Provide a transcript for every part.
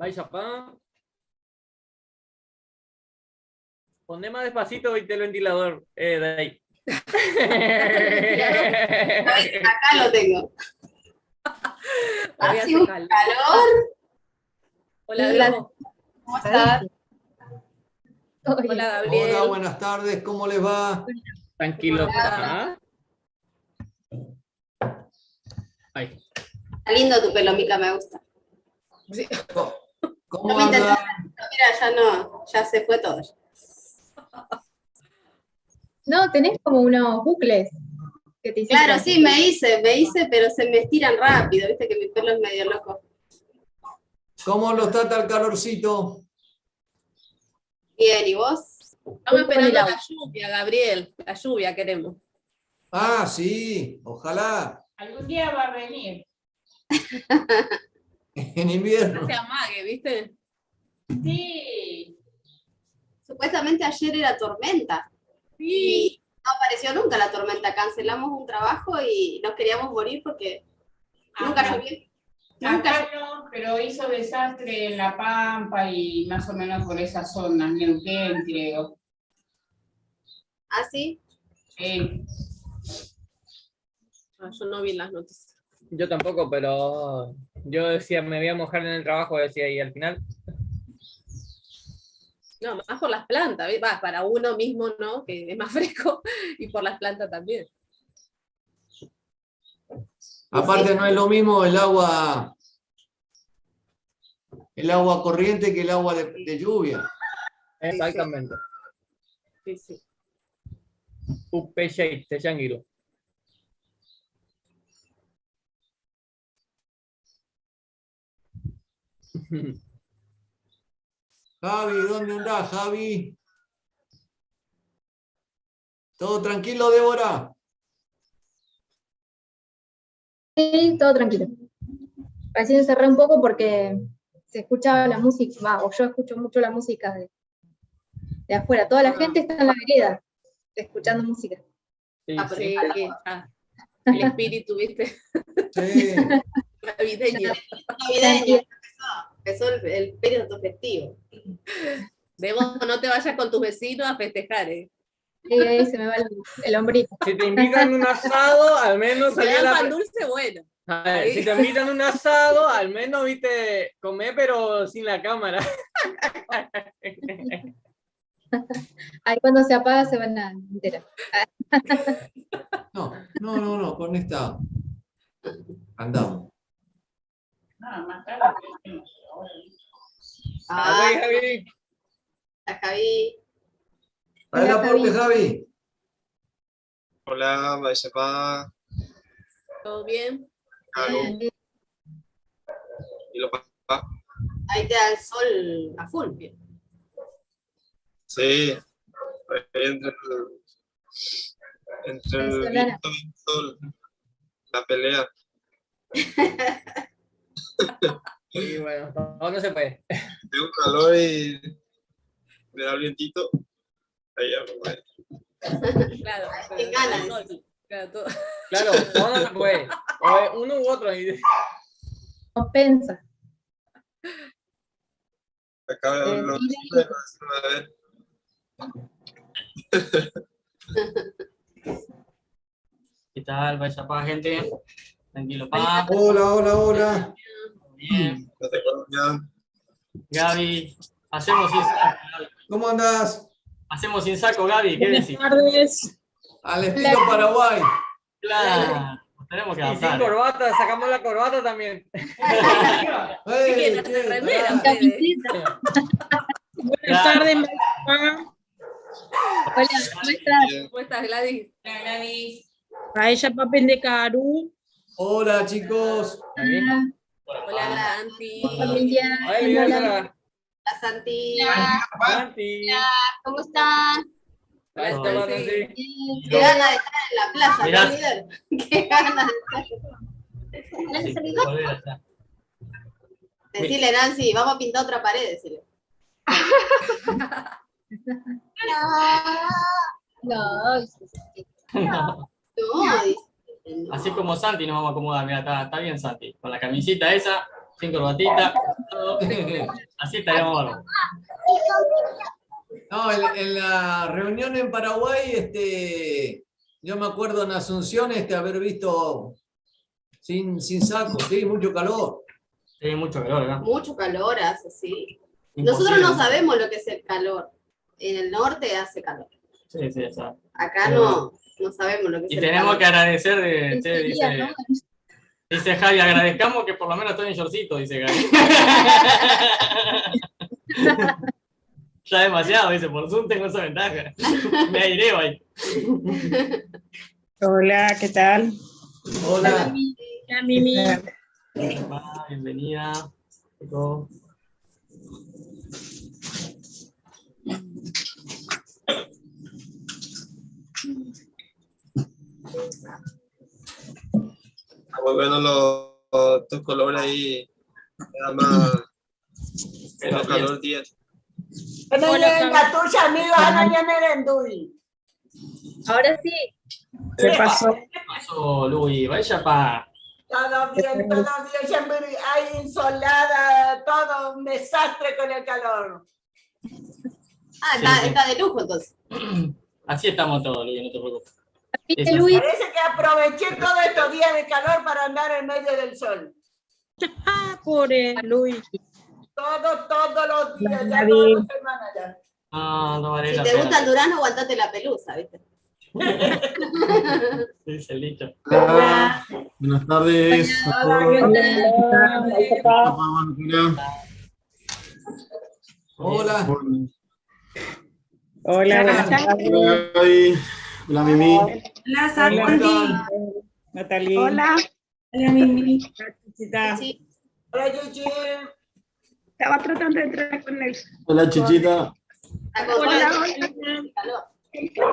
Mba'éichapa? Poné más despacito viste el ventilador, eh, de ahí. Acá lo tengo. Hace un calor. Hola, Diego. ¿Cómo estás? Hola, Gabriel. Hola, buenas tardes, ¿cómo les va? Tranquilo. Ajá. Ahí. Está lindo tu pelo, Mica, me gusta. Sí. ¿Cómo No me anda? intentás, mira, ya no, ya se fue todo. No, tenés como unos bucles que te hiciste. Claro, sí, me hice, pero se me estiran rápido, viste que mi pelo es medio loco. ¿Cómo los trata el calorcito? Bien, ¿y vos? Estamos esperando la lluvia, Gabriel. La lluvia queremos. Ah, sí, ojalá. Algún día va a venir. En invierno. No se amague, ¿viste? Sí. Supuestamente ayer era tormenta. Sí. Y no apareció nunca la tormenta. Cancelamos un trabajo y nos queríamos morir porque nunca Acá- llovió. Nunca Acá no, pero hizo desastre en La Pampa y más o menos por esa zona, Neuquén, creo. ¿Ah, sí? Sí. Ah, yo no vi las noticias. Yo tampoco, pero yo decía, me voy a mojar en el trabajo, decía, y al final, No, más por las plantas, ¿vi? Va, para uno mismo, ¿no? Que es más fresco, y por las plantas también. Aparte no es lo mismo el agua corriente que el agua de lluvia. Exactamente. Sí, sí. Upe te changuiro. Javi, ¿dónde andás, Javi? ¿Todo tranquilo, Débora? Sí, todo tranquilo. Recién cerré un poco porque se escuchaba la música, va, o yo escucho mucho la música de afuera. Toda la gente está en la vereda, escuchando música. Sí, Ah, pero Sí, está sí, ah, el espíritu, ¿viste? Sí. Navideño. Navideño, empezó el periodo festivo. Debo, no te vayas con tus vecinos a festejar, ¿eh? Sí, ahí se me va el hombrito. Si te invitan un asado, al menos Si te salí a dan la pan pre- dulce, bueno. A ver, si te invitan un asado, al menos, viste, comé, pero sin la cámara. Ahí cuando se apaga se van a enterar. No, no, no, no, con esta andamos. No, más tarde. Ahora. Ah, Javi, Javi. a Javi. Para el Hola, aporte, Javi. Javi. Hola, Maisepá, ¿Todo bien? Caro, y lo papá. Ahí te da el sol a full. Sí, ahí entre el Venezolana. viento y el sol, la pelea. Y bueno, no, no se puede. Tengo calor y me da el vientito. Ahí ya me voy. Claro. Qué ganas. Sol, claro, todo. Claro, no, no se puede. O es uno u otro. Y... Compensa. Acá lo Mira. a ver. ¿Qué tal? Vaya pa, gente. Tranquilo, pa. Hola, hola, hola. Bien. No te acuerdo ya. Gaby, hacemos sin saco. Gaby. ¿Cómo andás? Hacemos sin saco, Gaby. ¿Qué Buenas decís? tardes. Al estilo Paraguay. Claro, nos tenemos que Y sin adaptar. corbata, sacamos la corbata también. ¡Ey, quieren hacer che, remera, pará. ustedes? Camiseta. Buenas tardes, Marispa. Hola, ¿cómo estás? Bien. ¿Cómo estás, Gladys? Hola, Gladys. Paella Papendecaru. Hola, chicos. Hola, Hola, Santi. familia. Ay, Hola. hola. Hola, Santi. Santi. ¿Cómo están? Ahí está, Hola, Santi. Bien. Qué ganas de estar en la plaza, Mirá. ¿no, líder? Qué ganas de Sí, volver allá. Decile, Nancy, vamos a pintar otra pared, decile. No, sí, sí. No, dice. No. Así como Santi nos vamos a acomodar. Mira, está bien Santi. Con la camisita esa. Sin corbatita, todo. Así estaríamos bárbaros. No, en la reunión en Paraguay, yo me acuerdo en Asunción, haber visto sin saco, sí, mucho calor. Sí, mucho calor acá. Mucho calor hace, sí. Imposible. Nosotros no sabemos lo que es el calor. En el norte hace calor. Sí, sí, exacto. Acá Pero no sabemos lo que es Y el tenemos calor. que agradecer, de, Ese che, día, dice, ¿no? dice Javi, agradezcamos que por lo menos estoy en shortcito, dice Javi. Ya demasiado, dice, por Zoom tengo esa ventaja. Me aireo ahí. Hola, ¿qué tal? Hola. Hola, Mimi. Va, bienvenida. Todo. Está muy bueno tus colores ahí. Nada más. Menos calor día. Hola, La tuya, amigo, Ana Ñanerendui. Ahora sí. ¿Qué pasó? ¿Qué pasó, Luis? Vaya pa. Todo bien, todo bien. Siempre hay insolada, todo un desastre con el calor. Ah, Sí, sí. está de lujo entonces. Así estamos todos, Luis, no te preocupes. ¿Viste, Eso. Luis? Parece que aproveché todos estos días de calor para andar en medio del sol. Ah, pobre Luis. Todos los días, ya Gaby. toda la semana ya. Ah, no vale Si la te pena. gusta el durazno, aguantate la pelusa, ¿viste? Dice el dicho. Hola. Buenas tardes a todos. Hola. Hola, buenas tardes. Hola, Gaby. Hola, Mimi. Hola, ¿Cómo Santi. están? Natalie. Hola. Hola, Mimi. Chichita. Sí. Hola, Chichi. Estaba tratando de entrar con el. Hola, Chichita. Está con Hola, todo hola. el calor.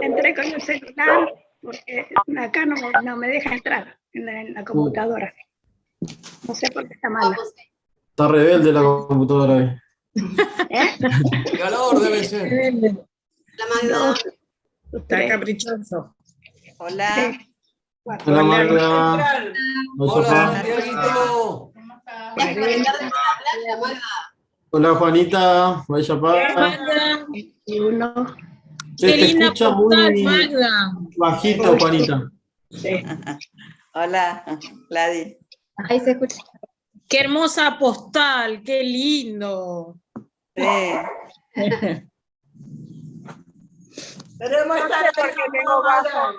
Entré con el celular porque acá no me deja entrar en la computadora. No sé por qué está mala. Vamos, Está rebelde la computadora hoy. ¿Eh? Calor debe ser. La Magda. Está caprichoso. Hola. Hola, Magda. Central. Hola, Hola, Santiaguito. ¿Cómo estás? Tienes que conectar desde la playa, Magda. Hola, Juanita. Vaya pa. Magda, Y uno. Se qué te linda escucha postal, muy Magda. bajito, Juanita. Sí. Hola, Gladys. Ahí se escucha. Qué hermosa postal, qué lindo. Sí. Queremos No estar sé por ahí qué con tengo vos, bajo. Magda.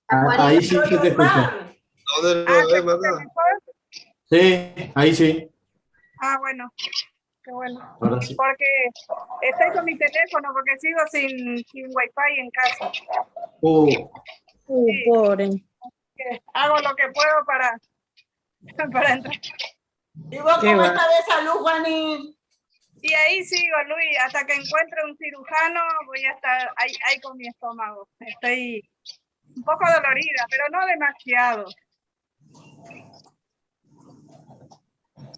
Ah, Ahí sí se te escucha. ¿Dónde Ah, ¿se escucha mejor? Sí, ahí sí. Ah, bueno. Qué bueno. Ahora sí. Porque estoy con mi teléfono, porque sigo sin wifi en casa. Pobre. Que hago lo que puedo para entrar. ¿Y vos Qué cómo va. estás de salud, Juanín? Y ahí sigo, Luis, hasta que encuentre un cirujano, voy a estar ahí con mi estómago. Estoy un poco dolorida, pero no demasiado.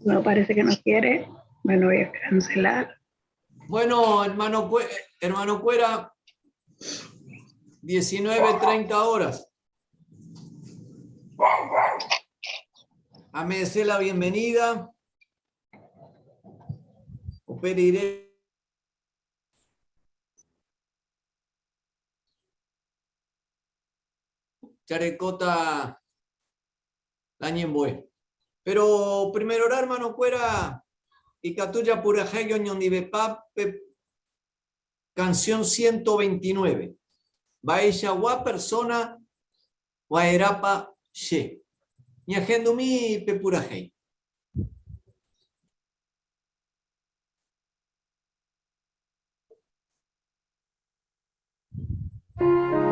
No, parece que no quiere. Bueno, voy a cancelar. Bueno, hermano Cuera, 19:30 horas. AMC la bienvenida. Operiré. Charecota Lañemboe. Pero primero, hermano Cuera, y Catuya Purajeyo Ñondivepape, canción 129. Baeshagua persona Guaerapa She. Ñagendumi Pepurajei. Thank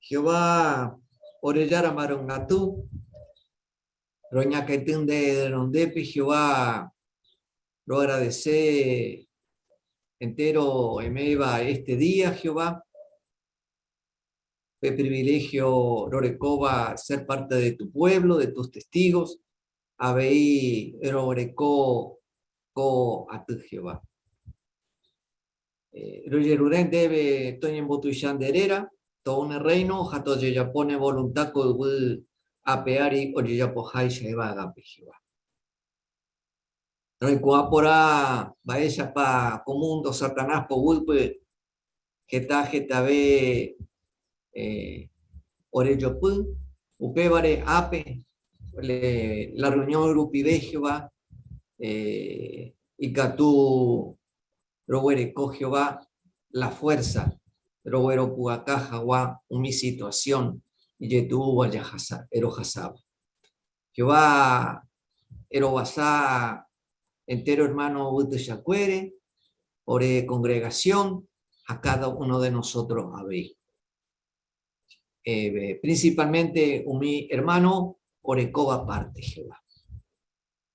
Jehová ore Jára marangatu, roñakãity nde renondépe, Jehová roagradece entero eméva este día, Jehová, pe privilegio rorekóva ser parte de tu pueblo, de tus testigos, avei roreko ko aty, Jehová. Rojerure ndéve toñembotuicha nde réra, tou ne rréino ha tojejapo ne volunta ko yvy ape ári ojejapoháicha yvágape, Jehová. Roikuaa porã mba'éichapa ko múndo Satanás poguýpe heta hetave orejopy, upévare ápe la reunión rupive Jehová ikatu roguereko Jehová la fuerza rogueropu'aka hag̃ua umi situación ijetu'úva jahasa, rohasáva. Jehová erovasa entero hermano yvytuichakuére, ore congregación ha cada uno de nosotros avei. Principalmente umi hermano orekóva parte Jehová.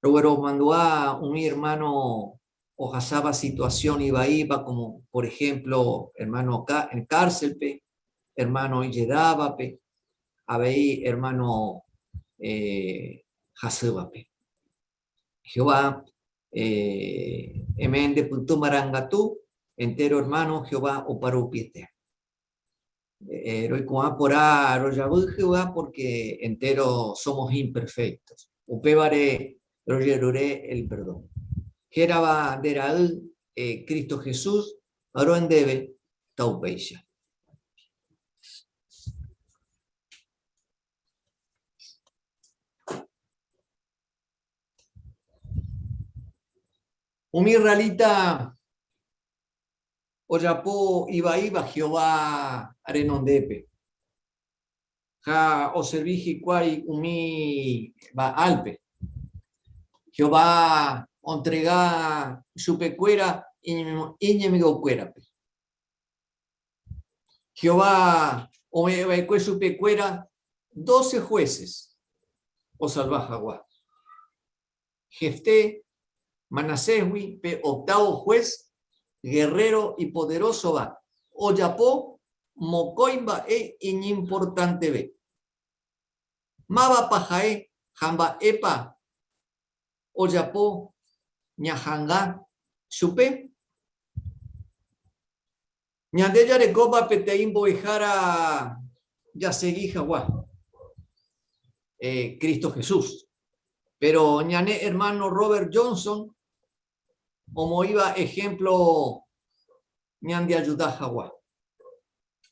Rogueromandu'a umi hermano ohasáva situación ivaíva como por ejemplo hermano en cárcel-pe, hermano ijedávape, avei hermano hasývape. Jehová eme'ẽ nde pytu marangatu entero hermano Jehová oparupiete. Roikuaa porã rojavy Jehová porque entero somos imperfectos. Upévare rojerure el perdón. Hérava nde ra'y Cristo Jesús roendéve taupéicha. Umi israelita ojapo ivaíva Jehová renondépe, ha oservi hikuái umi Baálpe. Jehová ontrega chupekuéra iñenemigokuérape. Jehová ome'ẽ va'ekue chupekuéra dóce jueces osalva hag̃ua. Jefté, Manasésgui, pe octavo juez, guerrero ipoderósova, ojapo mokõi mba'e iñimportanteve. Mávapa ha'e ha mba'épa ojapo ñaha'anga chupe? Ñande jarekópa peteĩ mbo'ehára jasegi hag̃ua, Cristo Jesús. Péro ñane ermáno Robert Johnson omoĩva ehémplo ñandeajuda hag̃ua.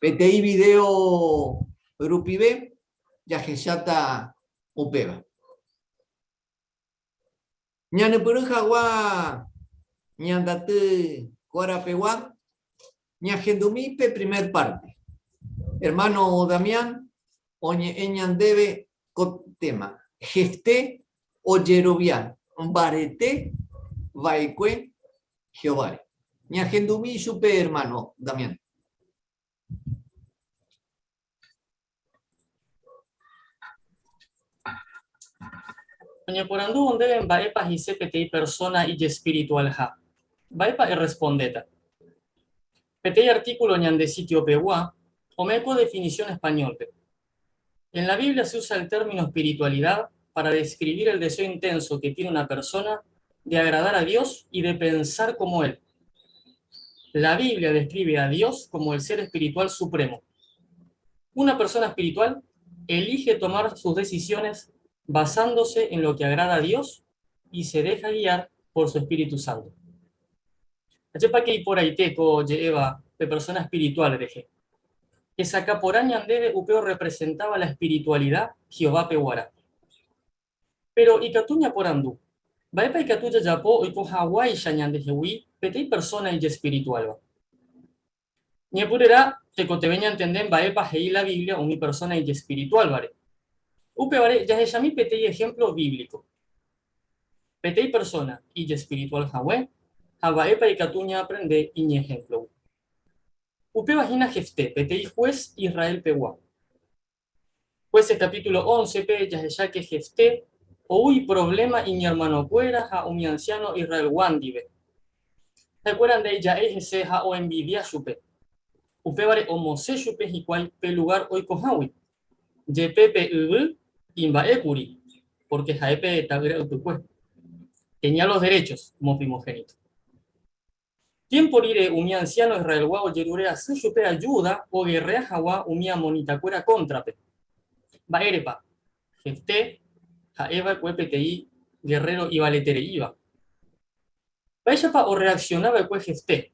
Peteĩ vidéo rupive jahecháta upéva. Ñanepyrũ hag̃ua ñandaty ko arapegua, ñahendumi pe primer párte. Ermáno Damián oñe'ẽ ñandéve ko téma, Jefté ojerovia mbarete va'ekue Jehováre. Ñahendumi chupe ermáno Damián. Oñeporandúvo ndéve mba'épa he'ise peteĩ persóna ijespiritualha, mba'épa errespondéta? Peteĩ artíkulo ñande sitiopegua ome'ẽ ko definisión españólpe, En la Biblia se usa el término espiritualidad para describir el deseo intenso que tiene una persona de agradar a Dios y de pensar como Él. La Biblia describe a Dios como el ser espiritual supremo. Una persona espiritual elige tomar sus decisiones basándose en lo que agrada a Dios y se deja guiar por su Espíritu Santo. Ajépa que iporãite ko oje'éva pe persona espiritual rehe. Hesakã porã ñandéve upe orrepresentáva la espiritualida Jehovápe guarã. Péro ikatu ñaporandu, Mba'épa ikatu jajapo oiko haguáicha ñandehegui peteĩ persóna ijespirituálva? Ñepyrũrã tekotevẽ ñantende mba'épa he'i la Biblia umi persóna ijespirituálvare. Upévare jahechami peteĩ ehémplo bíblico. Peteĩ persóna ijespirituál hague ha mba'épa ikatu ñaaprende iñehémplogui. Upéva hína Jefté, peteĩ hués Israel pegua. Jueces capítulo 11-pe jahecháke Jefté ou iprovléma iñermanokuéra ha umi ansiáno Israelgua ndive. Ha'ekuéra ndaija'éi hese ha oenvidia chupe. Upévare omosẽ chupe hikuái pe lugár oikohágui. Jepe pe yvy imba'e kuri, pórke ha'e pe ta'ýra ypykue. Tenía los derechos como primogénito. Tiémpo rire umi ansiáno Israelgua ojerure asy chupe ajúda ogerrea hag̃ua umi amonitakuéra kóntrape. Mba'érepa? Jefté ha'e va'ekue peteĩ gerréro ivaletereíva. Mba'éichapa orreaksiona va'ekue Jefté?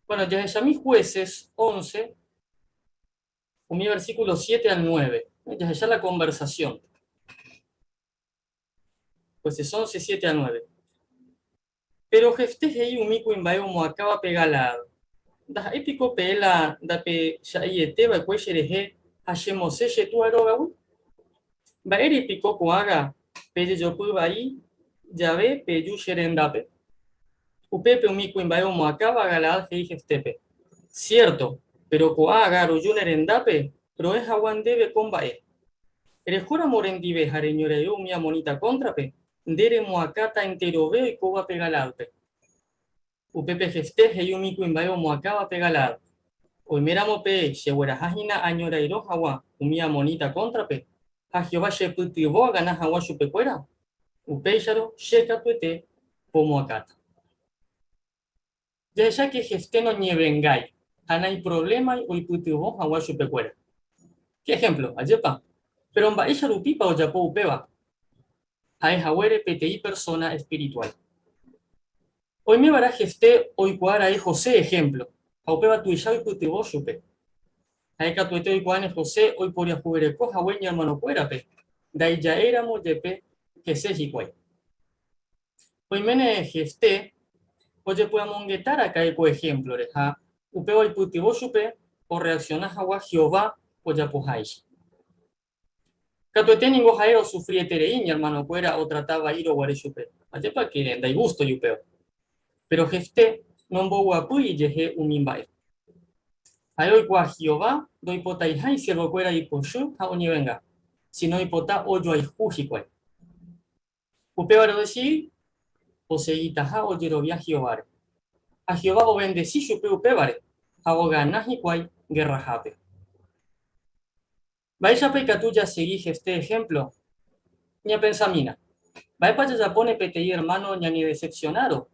Bueno, jahechami Jueces 11, umi versíkulo 7 al 9. Jahecha la konversasión. Jueces 11, 7 al 9. Péro Jefté he'i umi kuimba'e omoakãvape Galaad, Ndaha'éi piko peẽ la ndapecha'eiete va'ekue cherehe ha chemosẽ che túa rógagui? Mba'ére piko ko'ágã pejejopy vai jave peju che rendápe? Upépe umi kuimba'e omoakãva Galaad he'i Jeftépe, Siérto, péro ko'ágã roju ne rendápe ro'e haguã ndéve ko mba'e. Rehóramo rendive ha reñorairõ umi amonita kóntrape, Nde remoakãta enterove oikóvape Galaádpe. Upépe Jefté he'i umi kuimba'e omoakãvape Galaad, Oiméramo pe chegueraha hína añorairõ haguã umi amoníta kóntrape, ha Jehová chepytyvõ agana haguã chupekuéra, upéicharõ che katuete pomoakãta. Jahecháke Jefté noñevengái ha naiprovlémai oipytyvõ hag̃ua chupekuéra. Che ehémplo, ajépa? Péro mba'éicha rupípa ojapo upéva? Ha'e haguére peteĩ persóna espirituál. Oime va'erã Jefté oikuaa ra'e José ehémplo, ha upéva tuicha oipytyvõ chupe. Ha'e katuete oikuaáne José oiporiahuvereko hague iñermanokuérape, ndaija'éiramo jepe hese hikuái. Oiméne Jefté ojepy'amongeta raka'e ko ehémplore ha upéva oipytyvõ chupe orreaksiona hag̃ua Jehová ojapoháicha. Katuete ningo ha'e osufrieterei iñermanokuéra otrata vaírõ guare chupe. Ajépa ke ndaigústoi upéva. Péro Jefté nomboguapýi ijehe umi mba'e. Ha'e oikuaa Jehová ndoipotaiha isiervokuéra ipochy ha oñevenga, síno oipota ojoayhu hikuái. Upévare odesidi osegitaha ojerovia Jehováre. Ha Jehová ovendesi chupe upévare ha ogana hikuái gerrahápe. Mba'éichapa ikatu jasegi Jefté ehémplo? Ñapensamína, mba'épa jajapóne peteĩ ermáno ñañedesepsionárõ?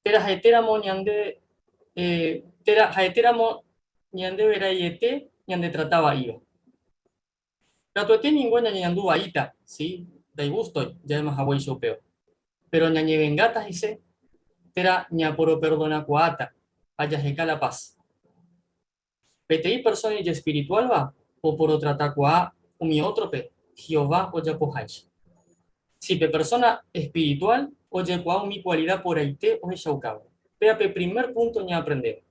Térã ha'etéramo ñande térã ha'etéramo ñandéve ra'yete ñandetrata vaíva. Katuete ningo ñañeñandu vaíta, si, ndaigústoi ja'éma haguéicha upéva. Péro ñañevengáta hese térã ñaporoperdonakuaáta ha jaheka la paz. Peteĩ persóna ijespirituálva oporotratakuaa umi ótrope Jehová ojapoháicha. Si pe persóna espirituál ojekuaa umi kualida porãite ohechaukáva. Péa pe primer púnto ñaaprendéva.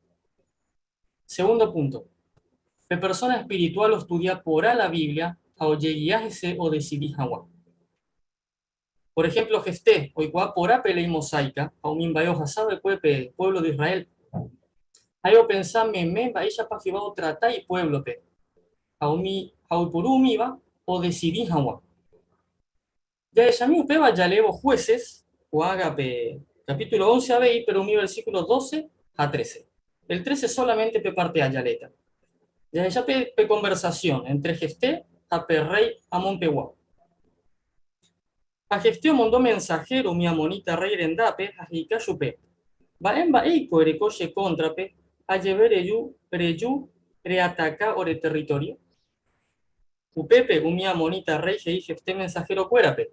Segundo púnto, pe persóna espirituál ostudia porã la Biblia ha ojegia hese odesidi hag̃ua. Por ehémplo, Jefté oikuaa porã pe Léi Mosáika ha umi mba'e ohasa va'ekue pe puévlo de Israel. Ha'e opensa meme mba'éichapa Jehová otrata ipuévlope ha umi ha oiporu umíva odesidi hag̃ua. Jahechami upéva jaleévo Jueces, ko'ág̃a pe capítulo 11 avei, péro umi versículo 12 ha 13. El 13 sólamente pe parte A jaleéta. Jahecha pe pe conversación entre Jefté ha pe rréi Amonpegua. Ha Jefté omondo mensahéro umi amonita rréi rendápe ha he'ika chupe, Mba'e mba'éiko ereko che kóntrape ajeve reju reju reataka ore território? Upépe umi amonita rréi he'i Jefté mensaherokuérape,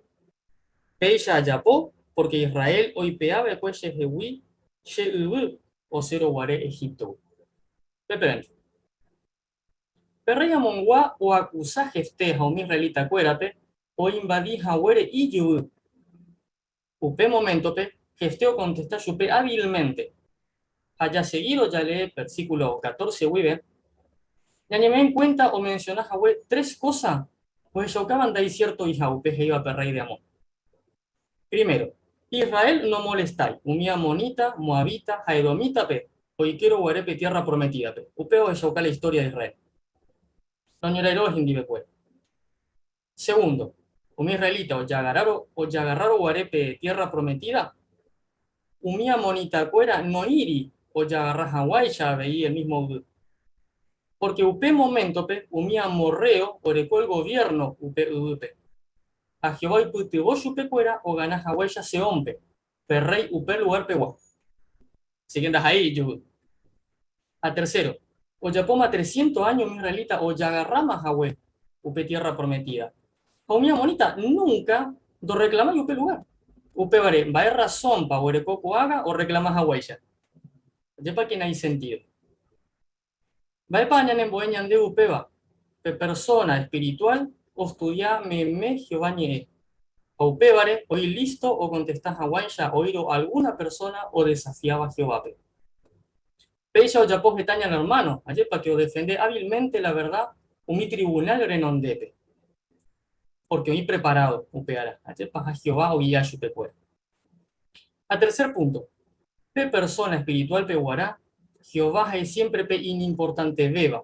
Péicha ajapo, pórke Israel oipe'a va'ekue chehegui che yvy osẽrõ guare Egíptogui. Pépe. Pe rréi Amongua oakusa Jefté ha umi israelitakuérape oinvadi haguére ijyvy. Upe moméntope, Jefté okontesta chupe hávilmente. Ha jasegírõ jalee versíkulo 14 guive, ñañeme'ẽ enkuénta omensiona hague tres kósa ohechaukáva ndaisiértoiha upe he'íva pe rréi de Amón. Primero, Israel nomolestái umi amonita, moabita ha edomítape oikérõ guare pe Tiérra Prometídape. Upéva ohechauka la istória de Israel. Noñorairõ hendivekuéra. Segundo, umi israelita ojagarrárõ guare pe Tierra Prometida, umi amonitakuéra noĩri ojagarra hag̃uáicha avei el mismo yvy. Pórke upe moméntope umi amorreo oreko el goviérno upe yvýpe. Ha Jehová oipytyvõ chupekuéra ogana haguéicha Sehónpe, pe rréi upe lugarpegua. Así ke ndaha'éi ijyvy. Ha tercero, ojapóma tresciento áño umi israelita ojagarráma hague upe Tierra Prometida. Ha umi amonita núnka ndorreklamái upe lugár. Upévare, mba'e rrasónpa oguereko ko'ág̃a orreklama haguéicha? Ajépa ke naisentído. Mba'épa ñanembo'e ñande upéva? Pe persóna espirituál ostudia meme Jehová Ñe'ẽ. Ha upévare oĩ lísto okontesta hag̃uáicha oĩrõ algúna persóna odesafiáva Jehovápe. Péicha ojapo heta ñane ermáno, ajépa ke odefende hávilmente la verda umi trivunál renondépe, pórke oĩ preparádo upearã, ajépa ha Jehová ogia chupekuéra. Ha tercer púnto, pe persóna espirituálpe guarã, Jehová ha'e siémpre pe iñimportantevéva,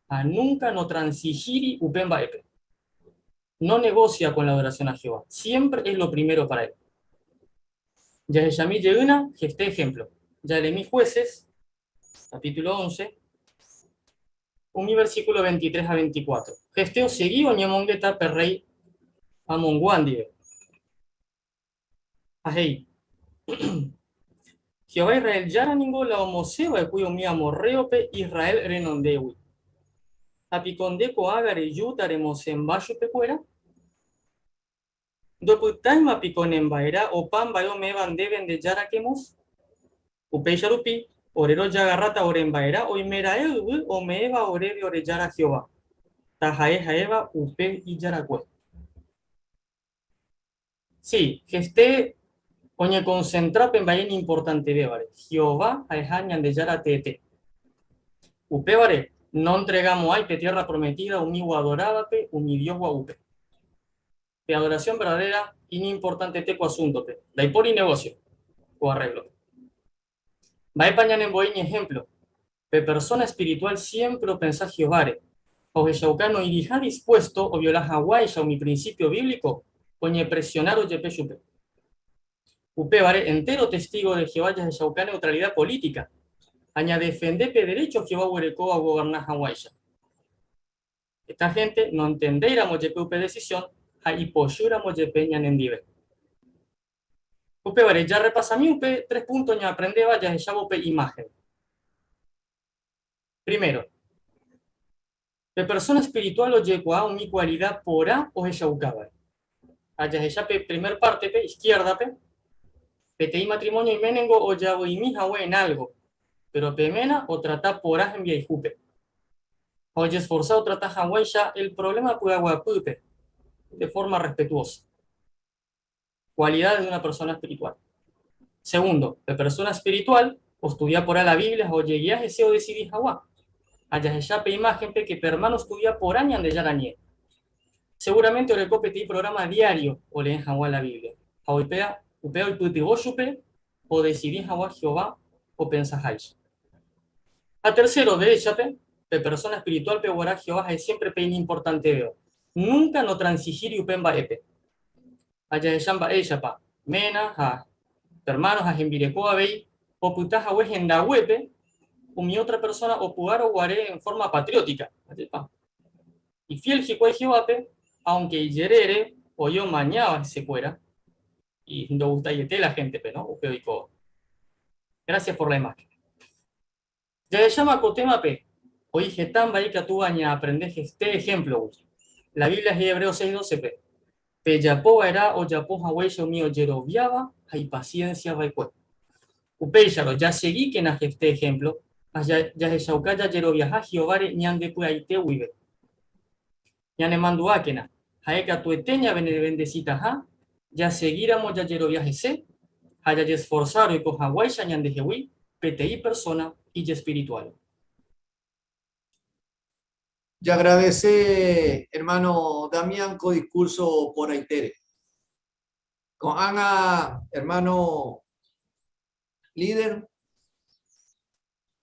ha núnka notransihíri upe mba'épe. No negosia con la adoración a Jehová, siémpre es lo primero para él. Jahechami jeýna Jefté ehémplo. Jaleemi Jueces, capítulo 11, umi versículo 23 ha 24. Jefté osegi oñemongeta pe rréi Amongua ndive. Ha he'i, Jehová Israel Jára ningo la omosẽ va'ekue umi amorréope Israel renondégui. Ha piko nde ko'ág̃a rejúta remosẽmba chupekuéra? Ndopytáima piko ne mba'erã opa mba'e ome'ẽva ndéve nde Jára Quemos? Upéicha rupi, ore rojagarráta ore mba'erã oimeraẽ yvy ome'ẽva oréve ore Jára Jehová, taha'e ha'éva upe ijarakue. Si, Jefté oñekonsentra pe mba'e iñimportantevévare, Jehová ha'eha Ñandejára teete. Upévare, nontregamo'ãi pe Tiérra Prometída umi oadorávape umi dios gua'úpe. Pe adoración verdadera iñimportantete ko asúntope, ndaipóri negocio ko arréglope. Mba'épa ñanembo'e iñehémplo? Pe persóna espirituál siémpre opensa Jehováre, ha ohechauka noĩriha dispuésto oviola hag̃uáicha umi prinsípio bíblico oñepresionárõ jepe chupe. Upévare, entéro testígo de Jehová jahechauka neutralida polítika ha ñadefende pe derécho Jehová oguerekóva ogoverna hag̃uáicha. Heta hénte nontendéiramo jepe upe desisión ha ipochýramo jepe ñanendive. Upévare, jarrepasami upe tres púnto ñaaprendéva jahechávo upe imáhen. Primero, pe persóna espirituál ojekuaa umi kualida porã ohechaukávare. Ha jahecha pe primer pártepe, iskiérdape, peteĩ matrimónio iménengo ojavy'imi hague en álgo, péro pe ména otrata porã hembiayhúpe. Ha ojesforsa otrata hag̃uáicha el provléma py'aguapýpe, de forma respetuósa. Cualidades de una persona espiritual. Segundo, pe persona espiritual ostudia porã la Biblia ha ojegia hese odesidi hag̃ua. Ha jahecha pe imáhenpe ke pe ermáno ostudia porã Ñandejára Ñe'ẽ. Seguramente oreko peteĩ prográma diario olee hag̃ua la Biblia, ha upéva oipytyvõ chupe odesidi hag̃ua Jehová opensaháicha. Ha tercero, deréchape, pe persóna espirituálpe oguerá Jehová ha'e siémpre pe iñimportantevéva. Núnka notransihíri upe mba'épe. Ha jahecha mba'éichapa ména ha ermáno ha hembireko avei opyta hague hendaguépe umi ótra persóna opu'árõ guare en fórma patriótika. Ajépa? Ifiél hikuái Jehovápe, aunke ijerére oĩ omañáva hesekuéra, y ndogustaiete la héntepe, no? Upe oikóva. Gracias por la imagen. Jahecháma ko témape, oĩ heta mba'e ikatúva ñaaprende Jefté ehémplogui. La Biblia he'i Hebreos 6:12-pe, Pejapo va'erã ojapo haguéicha umi ojeroviáva ha ipasiénsia va'ekue. Upéicharõ, jasegíkena Jefté ehémplo ha jahechauka jajeroviaha Jehováre ñandepy'aite guive. Ñanemandu'ákena, ha'e katuete ñavenevendesitaha jasegíramo jajerovia hese ha jajesforsa roiko hag̃uáicha ñandehegui peteĩ persóna ijespirituál. Jagradese hermano Damián ko discurso porãitére. Ko'ág̃a hermano líder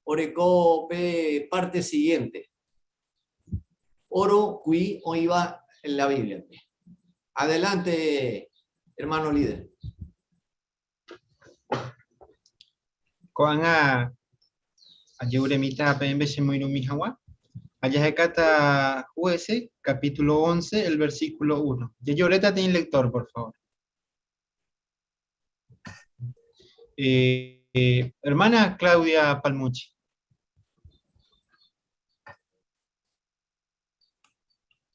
oreko pe parte siguiente. Oro kui oĩva la Biblia-pe. Adelante, hermano líder. Ko'ág̃a ajeuremíta peẽme chemoirũmi hag̃ua. Ha jahekáta Jueces, capítulo 11, el versículo 1. Jajoréta teĩ lector, por favor. Eh, eh, hermana Claudia Palmucci.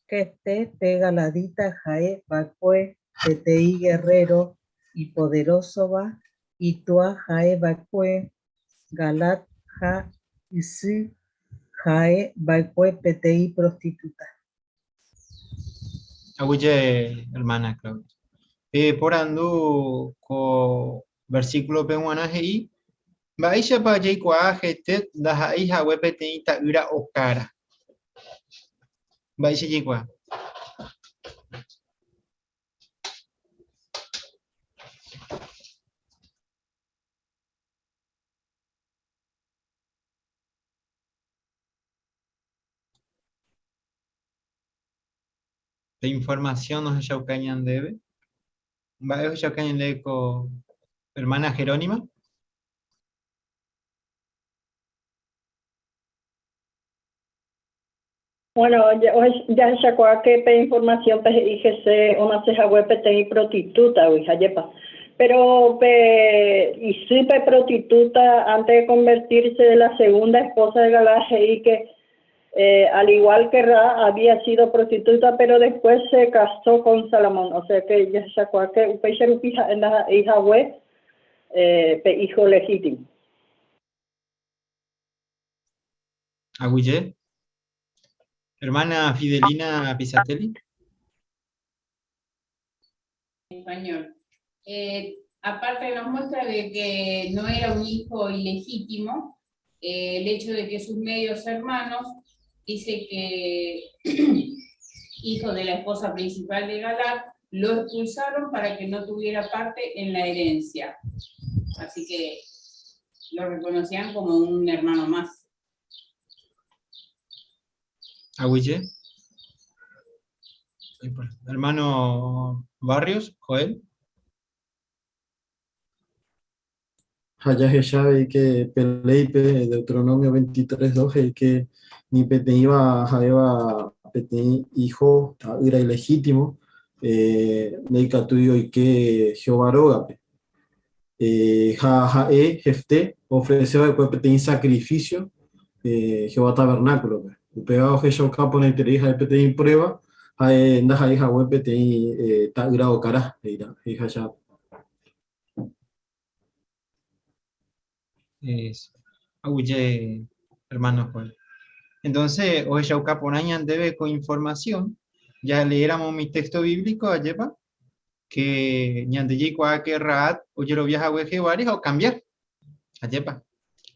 Jefté pe galadita ha'e va'ekue peteĩ guerrero ipoderósova, itúa ha'e va'ekue Galaad ha isy ha'e va'ekue peteĩ prostituta. Aguyje, hermana Claudia. Pe porandu ko versículo-pe g̃uarã he'i, Mba'éichapa jaikuaa hete ndaha'éi hague peteĩ ta'ýra okára? Mba'éicha jaikuaa? Pe información ohechauka ñandéve. Mba'e ohechauka ñandéve ko hermana Jerónima? Bueno, jahechakuaa ke pe información-pe he'i hese onase hague peteĩ protitútagui, ajépa. Pero pe isy pe protitúta antes de convertirse de la segunda esposa de Galaad he'i ke al igual que Ra había sido prostituta pero después se casó con Salomón, o sea que jahechakuaa ke upéicha rupi ha'e ndaha'éi hague pe hijo legítimo. Aguyje. Hermana Fidelina Pisatelli. Español. Eh, aparte nos muestra de que no era un hijo ilegítimo, eh, el hecho de que sus medios hermanos, dice que hijo de la esposa principal de Galaad, lo expulsaron para que no tuviera parte en la herencia. Así que lo reconocían como un hermano más. Aguyje. Hermano Barrios, Joel. Ha jahecha avei ke pe léipe, Deuteronomio 23, 2 he'i ke ni peteĩva ha'éva peteĩ hijo ta'ýra ilegítimo ndaikatúi oike Jehová rógape. Ha ha'e, Jefté, oofrese va'ekue peteĩ sakrifísio Jehová tavernákulope. Upéva ohechauka porãiterei ha'e peteĩ pruéva ha'e ndaha'éi hague peteĩ ta'ýra okara, he'iháicha. Aguyje, hermano Joel. Entonces, ohechauka porã ñandéve ko información, ja leéramo umi texto bíblico, ajépa, que ñande jaikuaa que Rahab ojerovia hague Jehováre ha okambia. Ajépa.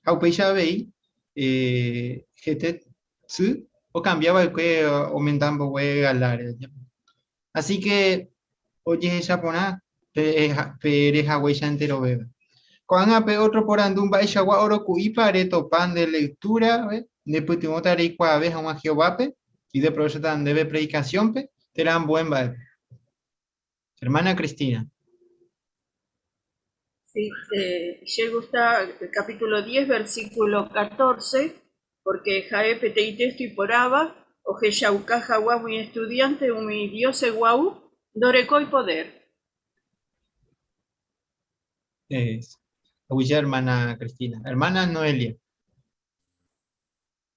Ha upéicha avei, eh, hete sy okambia va'ekue omenda mbogue Galáre. Ajépa. Así que ojehecha porã pe ere haguéicha enterovéva. Ko'ág̃a pe ótro porandu mba'eichagua oroku'ípa retopa nde lektúrape nepytyvõta reikuaave hag̃ua Jehovápe, ideprovechóta ndéve predikasiónpe térã ambue mba'épe. Hermana Cristina. Sí, eh, che gusta el capítulo 10, versículo 14, porque ha'e peteĩ texto iporãva ohechauka hag̃ua umi estudiante umi diose gua'u ndorekói poder. Es. Aguyje, hermana Cristina. Hermana Noelia.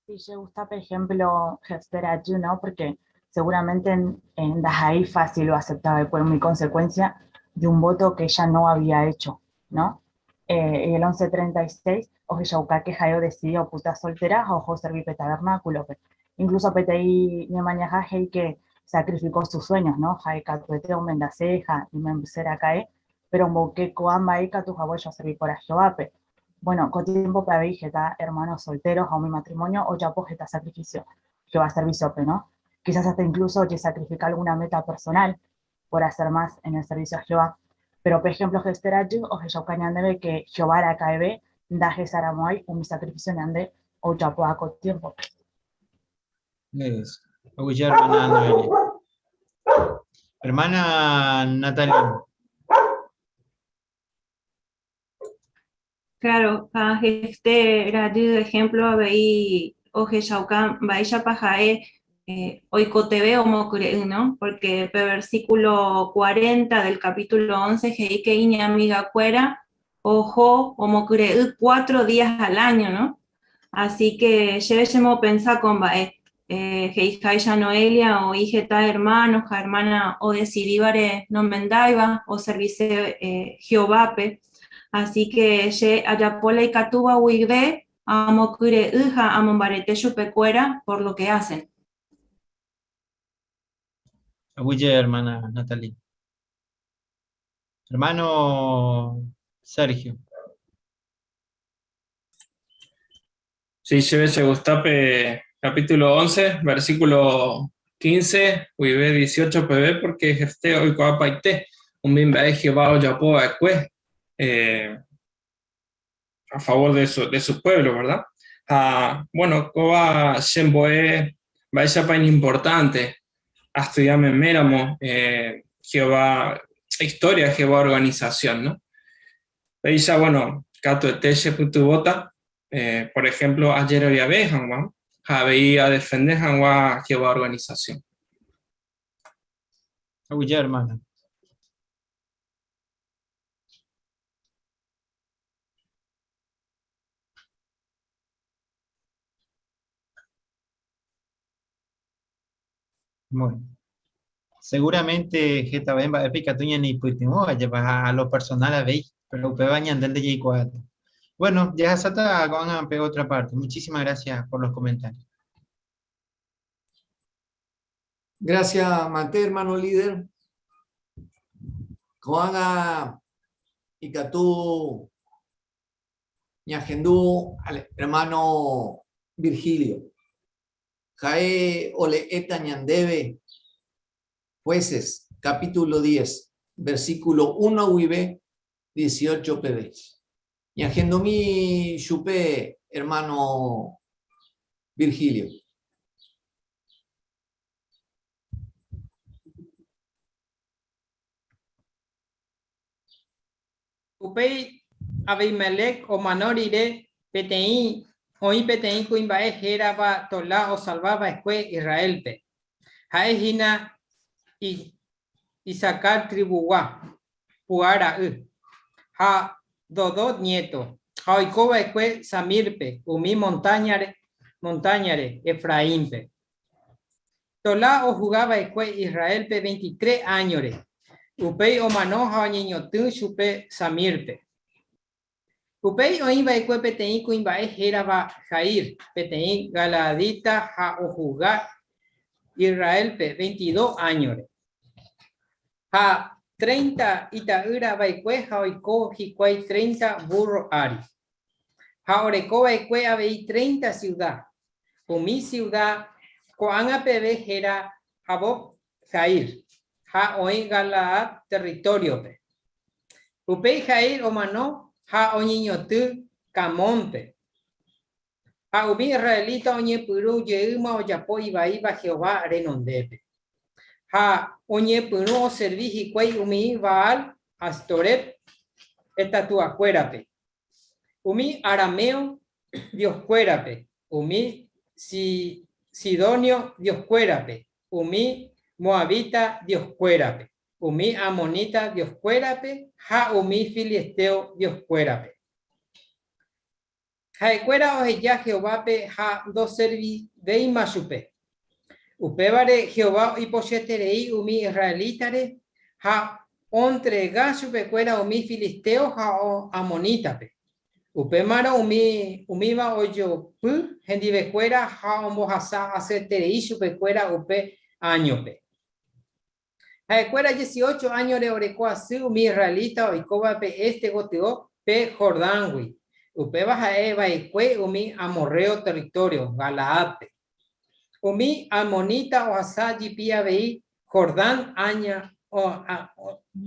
Sí, che gusta, por ejemplo, Jefté rajy, ¿no? Porque seguramente en, en ndaha'éi fácil lo aceptaba por mi consecuencia de un voto que ella no había hecho, ¿no? Eh, y el 1136, ohechauka ke ha'e odecidi opyta soltera ha oho oservi pe tabernáculo-pe. Incluso peteĩ ñemañaha he'i que sacrificó sus sueños, ¿no? Ha'e katuete omendase ha imembyse raka'e, péro omboyke ko'ã mba'e ikatu haguéicha oservi porã Jehovápe. Bueno, ko tiémpope avei heta ermáno soltéro ha umi matrimónio ojapo heta sakrifísio Jehová servísiope, no? Quizás hasta incluso ojesakrifika alguna meta personal por hacer más en el servicio a Jehová. Pero pe ejemplo Jefté rajy ohechauka ñandéve ke Jehová araka'eve ndahesaramo'ãi umi sakrifísio ñande ojapóva ko tiémpope. Eso. Aguyje, hermana Noelia. Hermana Natalia. Claro, ha Jefté rajy ejemplo avei ohechauka mba'éichapa ha'e eh, oikotevẽ omokyre'ỹ, ¿no? Porque pe versículo 40 del capítulo 11 he'i que iñamigakuéra oho omokyre'ỹ cuatro días al año, ¿no? Así que chéve chemopensa ko mba'e, eh, he'iháicha Noelia oĩ heta hermano ha hermana odecidívare nomendáiva oservise eh, Jehovápe, así que che ajapo la ikatúva guive amokyre'ỹ ha amombarete chupekuéra por lo que hacen. Aguyje, hermana Natalie. Hermano Sergio. Sí, chéve gusta pe capítulo 11, versículo 15, guive 18 peve, porque Jefté oikuaapaite umi mba'e Jehová ojapo va'ekue eh, a favor de su, de su pueblo, ¿verdad? Ha, bueno, kóva chembo'e mba'éichapa iñimportante astudia meméramo eh, Jehová historia, Jehová organización, ¿no? Péicha, bueno, katuete chepytyvõta, eh, por ejemplo, ajeroviave hag̃ua ha avei adefende hag̃ua Jehová organización. Aguyje, hermana. Bueno. Seguramente hetave mba'épe ikatu ñaneipytyvõ ajépa ha a lo personal avei, pero upéva ñandénte jaikuaáta. Bueno, jahasáta ko'ág̃a pe otra parte. Muchísimas gracias por los comentarios. Gracias, Mate, hermano líder. Ko'ág̃a ikatu ñahendu al hermano Virgilio. Ha'e ole'éta ñandéve Jueces, capítulo 10, versículo 1 guive 18 peve. Ñahendumi chupe, hermano Virgilio. Upéi Abimelec omano rire peteĩ oĩ peteĩ kuimba'e hérava Tolá osalva va'ekue Israélpe. Ha'e hína Isacar trivugua, Puá ra'y, ha Dodó nieto, ha oiko va'ekue Samírpe, umi montáñare Efraínpe. Tolá ohuga va'ekue Israélpe veintitrés áñore, upéi omano ha oñeñotỹ chupe Samírpe. Upéi oĩ va'ekue peteĩ kuimba'e hérava Jaír, peteĩ galaadita ha ohuga Israélpe veintidós áñore. Ha treinta ita'ýra va'ekue ha oiko hikuái treinta vúrro ári. Ha oreko va'ekue avei treinta siuda, Umi siuda ko'ág̃a peve héra Havot-Jair ha oĩ Galaad territóriope. Upéi Jair omano ha oñeñotỹ Camónpe. Ha umi israelita oñepyrũ jeýma ojapo ivaíva Jehová renondépe. Ha oñepyrũ oservi hikuái umi Baal, Astoret estatuakuérape. Umi arameo dioskuérape, umi sidonio dioskuérape, umi moabita dioskuérape, umi ammonita dioskuérape ha umi filisteo dioskuérape. Ha'ekuéra oheja Jehovápe ha ndoservivéima chupe. Upévare Jehová ipochyeterei umi israelítare ha ontrega chupekuéra umi filisteo ha ammonítape. Upémarõ umi umíva ojopy hendivekuéra ha ombohasa asyeterei chupekuéra upe áñope. Ha'ekuéra dieciocho áñore oreko asy umi israelita oikóvape éste gotyo pe Jordángui. Upéva ha'e va'ekue umi amorreo território, Galaádpe. Umi ammonita ohasa jipi avei Jordán aña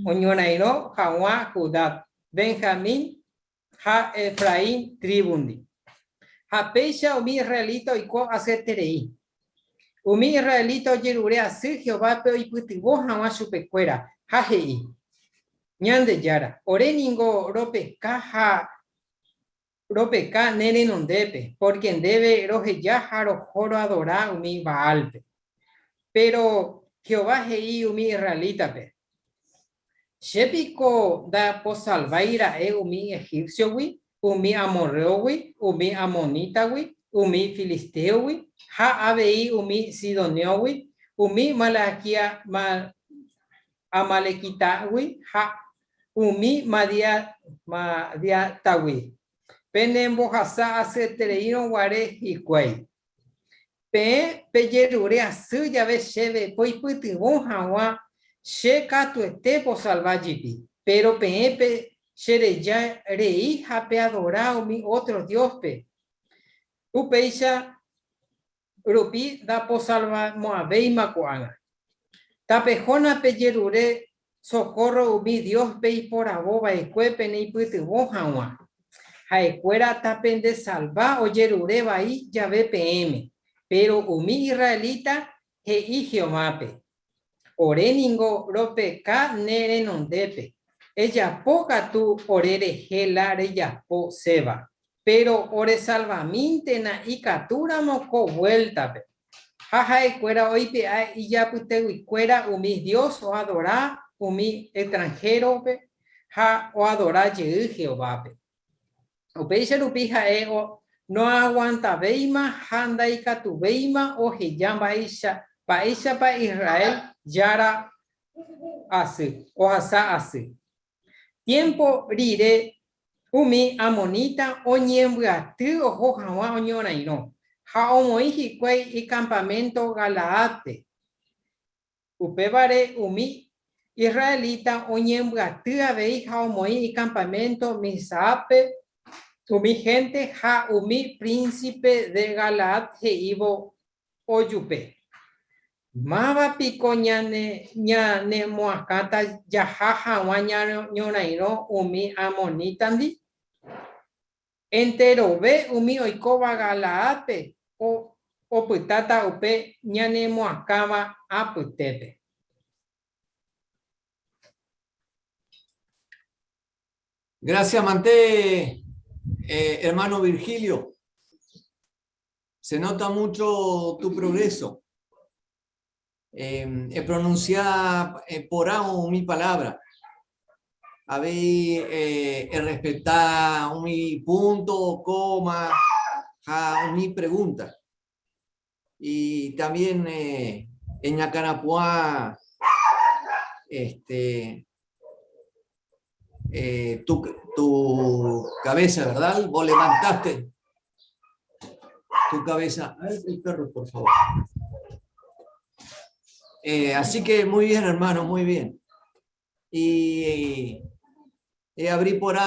oñorairõ haguã Judá, Benjamín ha Efraín trívundi. Ha péicha umi israelita oiko asyeterei. Umi israelita ojerure asy Jehovápe oipytyvõ hag̃ua chupekuéra, ha he'i, Ñandejára, ore ningo ropeka ha ropeka ne renondépe, pórke ndéve roheja ha roho roadora umi Baálpe. Péro Jehová he'i umi israelítape, Che piko ndaposalvái ra'e umi egípciogui, umi amorréogui, umi ammonítagui, umi filistéogui ha avei umi sidonéogui, umi amalequítagui ha umi madiátagui, penembohasa asyetereírõ guare hikuái. Peẽ pejerure asy jave chéve poipytyvõ hag̃ua, che katuete posalva jepi, péro peẽ pechereja rei ha peadora umi ótro dióspe. Upéicha rupi ndaposalvamo'ãvéima ko'ág̃a. Tapehóna pejerure sokórro umi dios peiporavo va'ekue peneipytyvõ hag̃ua. Ha'ekuéra tapendesalva ojerure vai jave peẽme. Péro umi israelita he'i Jehovápe, Ore ningo ropeka ne renondépe, ejapo katu ore rehe la rejaposéva, péro oresalvamíntena ikatúramo ko vuéltape. Ha ha'ekuéra oipe'a ijapyteguikuéra umi dios oadora umi extranhérope ha oadora jey Jehovápe. Upéicha rupi ha'e noaguantavéima ha ndaikatuvéima oheja mba'éichapa Israel Jára asy, ohasa asy. Tiémpo rire umi ammonita oñembyaty oho hag̃ua oñorairõ, ha omoĩ hikuái ikampaménto Galaádpe. Upévare umi israelita oñembyaty avei ha omoĩ ikampaménto Mizpápe, umi hénte ha umi prínsipe de Galaad he'ívo ojupe. Máva piko ñanemoakãta jaha hag̃ua ñañorairõ umi ammonítandi? Enterove umi oikóva Galaádpe opytáta upe ñanemoakãva apytépe. Gracias, mante, hermano Virgilio. Se nota mucho tu progreso. Eh, pronunciar porã umi palabra. Avei eh, respetar umi punto, coma, ha umi pregunta. Y también eh, eñakãrapu'ã este, eh, tu, tu cabeza, ¿verdad? Vos levantaste tu cabeza. A ver, el perro, por favor. Eh, así que muy bien, hermano, muy bien. Y abrí por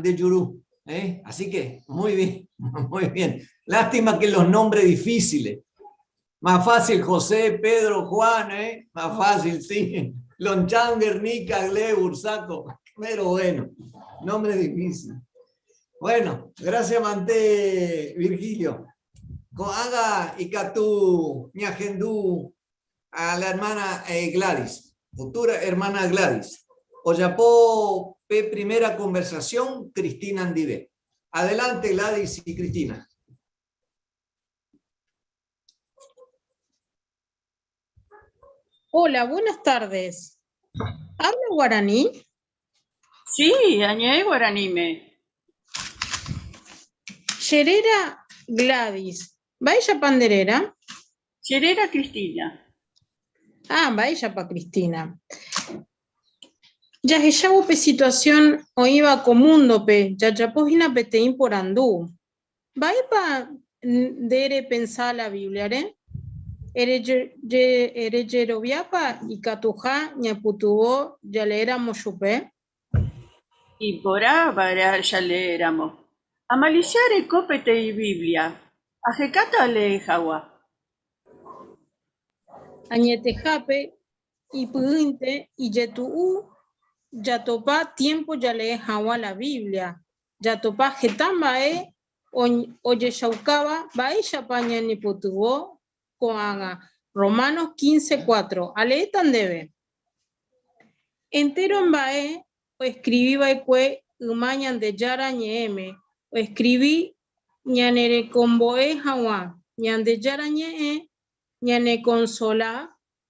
de Yurú. ¿eh? Así que muy bien, muy bien. Lástima que los nombres difíciles. Más fácil José, Pedro, Juan, ¿eh? Más fácil, sí. Lonchan, Guernica, Gle, Bursaco. Pero bueno, nombre difícil. Bueno, gracias, Mante Virgilio. Ko'ág̃a ikatu ñahendu a la hermana Gladys, futura hermana Gladys. Ojapo pe primera conversación Cristina ndive. Adelante Gladys y Cristina. Hola, buenas tardes. ¿Habla guaraní? Sí, añe'ẽ guaraníme. Che réra Gladys. Mba'éichapa nde réra? Che réra Cristina. Ah, mba'éichapa Cristina. Jahechávo pe situación oĩva ko múndope, jajapo hína peteĩ porandu. Mba'épa nde repensa la Bíbliare? Erejeroviápa ikatuha ñaipytyvõ jaleéramo chupe? Iporã va'erã jaleéramo. Amalisia areko peteĩ Biblia, ahekáta alee hag̃ua. Añetehápe ipy'ỹinte ijetu'u jatopa tiémpo jalee hag̃ua la Biblia. Jatopa heta mba'e ojechaukáva mba'éichapa ñanepytyvõ ko'ág̃a. Romanos 15, 4. Aleéta ndéve. Entéro mba'e oeskrivi va'ekue yma Ñandejára Ñe'ẽme, oeskrivi ñanerekombo'e hag̃ua. Ñandejára Ñe'ẽ ñanekonsola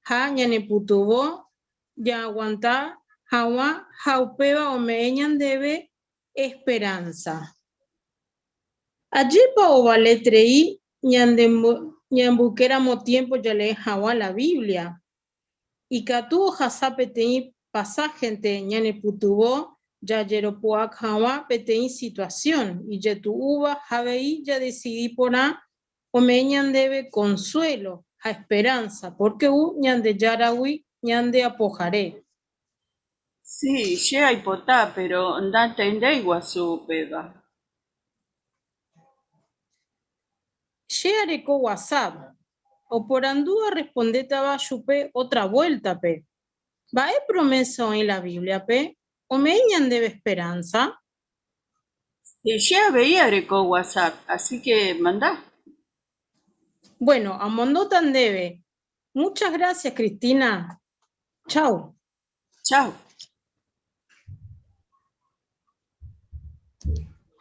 ha ñanepytyvõ jaaguanta hag̃ua ha upéva ome'ẽ ñandéve esperánsa. Ajépa ovaleterei ñamboykéramo tiémpo jalee hag̃ua la Biblia? Ikatu ohasa peteĩ pasáhente ñanepytyvõ jajeropu'aka hag̃ua peteĩ situasión ijetu'úva ha avei jadesidi porã ome'ẽ ñandéve konsuélo ha esperánsa pórke ou Ñandejáragui ñande Apohare. Sí, che aipota, péro nantendéi guasu upéva. Che areko WhatsApp. Oporandu arrespondétava chupe ótra vuéltape. Mba'e promésa oĩ la Bíbliape ome'ẽ ñandéve esperánsa? Che avei areko WhatsApp, así que manda. Bueno, amondóta ndéve. Muchas gracias, Cristina. Chau. Chau.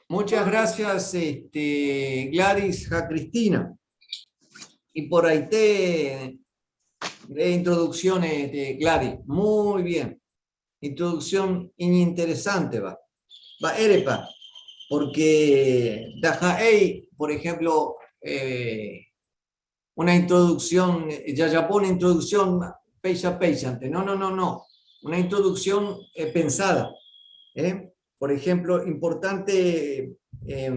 Muchas gracias, este, Gladys a Cristina. Y por ahí te de introducciones de Gladys. Muy bien. Introducción interesante va. Va, erepa. Porque Dajaei, por ejemplo, eh, una introducción, ya ya pone introducción peixa peixante. No, no, no, no. Una introducción eh, pensada. ¿eh? Por ejemplo, importante, eh,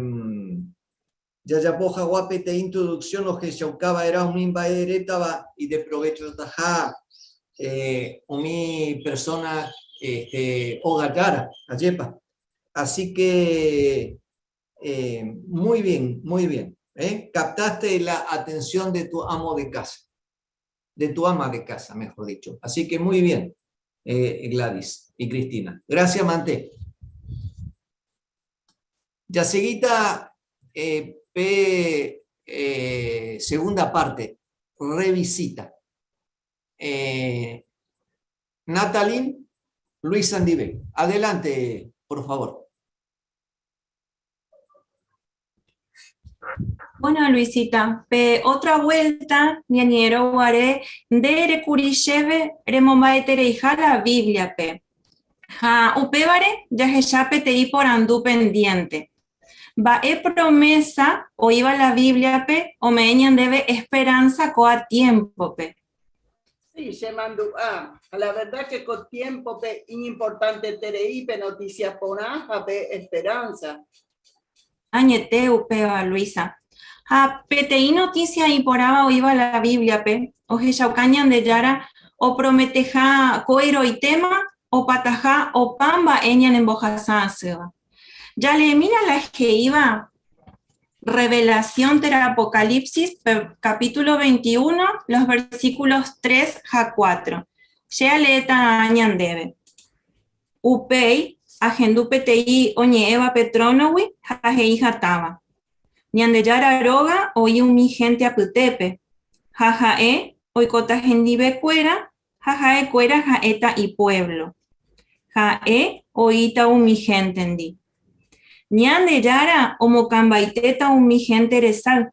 jajapo hagua peteĩ introducción ohechaukáva era umi mba'e erétava ideprovechotaha eh, umi persona este, óga jára, ajépa. Así que eh, muy bien, muy bien. ¿eh? Captaste la atención de tu amo de casa, de tu ama de casa, mejor dicho. Así que muy bien, eh, Gladys y Cristina. Gracias, Mante. Yaseguita, P, segunda parte, revisita. Natalín Luis Sandive. Adelante, por favor. Bueno, Luisita, pe otra vuelta ñañe'ẽrõ guare nde erekuri chéve remomba'etereiha la Biblia-pe. Ha upévare jahecha peteĩ porandu pendiente. Mba'e promesa oĩva la Biblia-pe ome'ẽ ñandéve esperanza ko'a tiempo-pe? Sí, chemandu'a. Ha la verdad que ko tiémpope iñimportanteterei pe noticia porã ha pe esperanza. Añete upéva, Luisa. Ha peteĩ noticia iporãva oĩva la Biblia-pe ohechauka Ñandejára oprometeha ko'ẽrõitéma opataha opa mba'e ñanembohasa asýva. Jaleemína la he'íva Revelación térã Apocalipsis capítulo 21, los versículos 3 ha 4. Che aleéta ñandéve. Upéi, ahendu peteĩ oñe'ẽva pe trónogui ha he'i hatãva, Ñandejára róga oĩ umi hénte apytépe, ha ha'e oikóta hendivekuéra ha ha'ekuéra ha'éta ipuévlo. Ha'e oĩta umi héntendi. Ñandejára omokãmbaitéta umi hénte resay,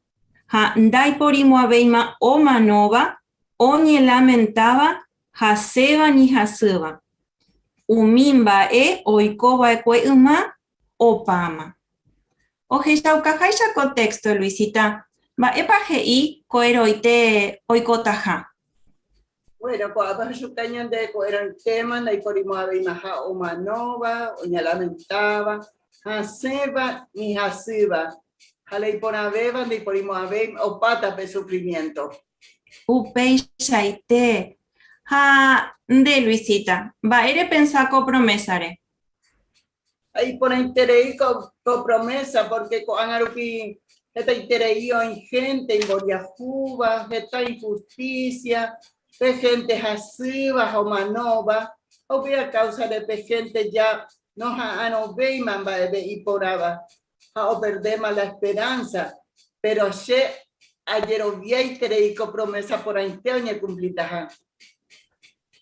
ha ndaiporimo'ãvéima omanóva, oñelamentáva, hasẽva ni hasýva. Umi mba'e oiko va'ekue yma opáma. Ohechaukaháicha ko téxto, Luisita, mba'épa he'i ko'ẽrõite oikotaha? Bueno, ko'ápe ohechuka ñande ko'ẽrõitéma ndaiporimo'ãveimaha omanóva, oñalamentáva, hasẽva ni hasýva, ha la iporãvéva ndaiporimo'ãvéima opáta pe sufrimiénto. Upeichaite. Ha nde, Luisita, mba'e repensa ko promésare? Ha iporãiterei ko promesa pórke ko'ág̃a rupi hetaiterei oĩ hénte imboriahúva, heta inhustísia, pe hénte hasýva ha omanóva, ha upéva káusare pe hénte ja noha'arõvéima mba'eve iporãva ha operdéma la esperánsa. Péro che Ajeroviaiterei ko promesa porãite oñekumplitaha.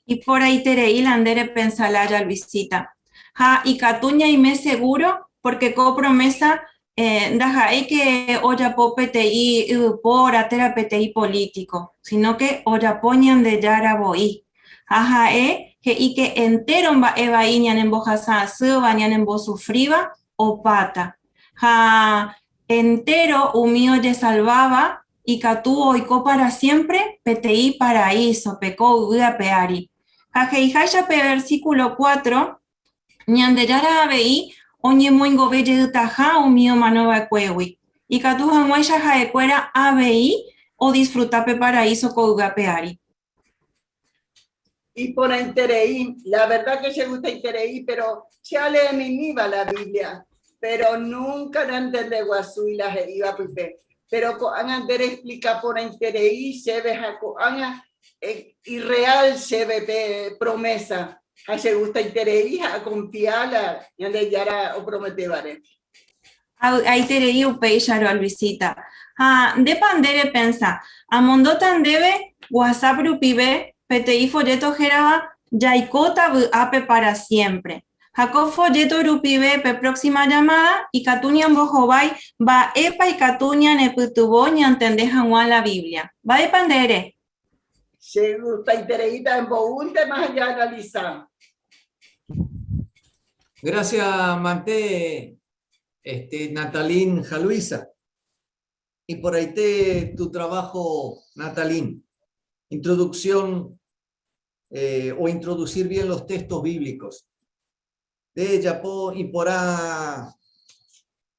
Iporãiterei la nde repensa lája, Luisita. Ha ikatu ñaime seguro porque ko promesa ndaha'éi ke ojapo peteĩ yvypóra térã peteĩ polítiko, sino ke ojapo Ñandejára voi. Ha ha'e he'i ke entéro mba'e vai ñanembohasa asýva, ñanembosufríva, opáta. Ha entéro umi ojesalváva ikatu oiko pára siémpre peteĩ paraísope ko yvy ape ári. Ha he'iháicha pe versíkulo cuatro, Ñandejára avei oñemoingove jeytaha umi omano va'ekuégui, ikatu hag̃uáicha ha'ekuéra avei odisfruta pe paraíso ko yvy ape ári. Iporãiterei, la verdad que chegustaiterei, pero che aleemimíva la Biblia, pero nunca nantendeguasúi la he'íva pype. Pero ko'ág̃a nde reexplika porãiterei chéve ha ko'ág̃a irreal chéve pe promesa ha chegustaiterei ha akonfia la Ñandejára oprometévare. Avy'aiterei upéicharõ, Luisita. Ha ndépa nde repensa, amondóta ndéve WhatsApp rupive peteĩ folléto hérava Jaikóta vy'ápe pára siémpre. Ha ko folléto rupive pe próxima llamada ikatu ñambohovái mba'épa ikatu ñanepytyvõ ñantende hag̃ua la Biblia. Mba'épa nde ere? Chegustaitereíta emboúntema ha jaanalisa. Gracias, mante, este, Natalín Jaluisa. Y por ahí te, tu trabajo, Natalín. Introducción eh, o introducir bien los textos bíblicos. De Japó y por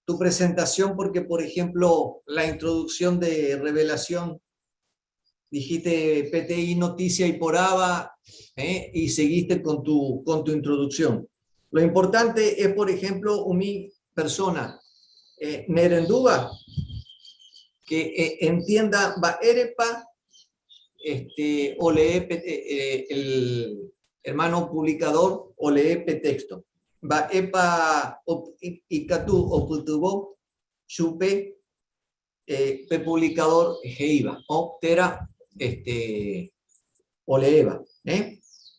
tu presentación, porque por ejemplo, la introducción de Revelación, dijiste PTI Noticia y Poraba, ¿eh? y seguiste con tu, con tu introducción. Lo importante es, por ejemplo, mi persona, eh, Nerendúa, que eh, entienda Baerepa, este, o lee eh, el hermano publicador o lee texto. Mba'épa ikatu opytyvõ chupe eh, pe publicador he'íva o térã este, oleéva. ¿eh?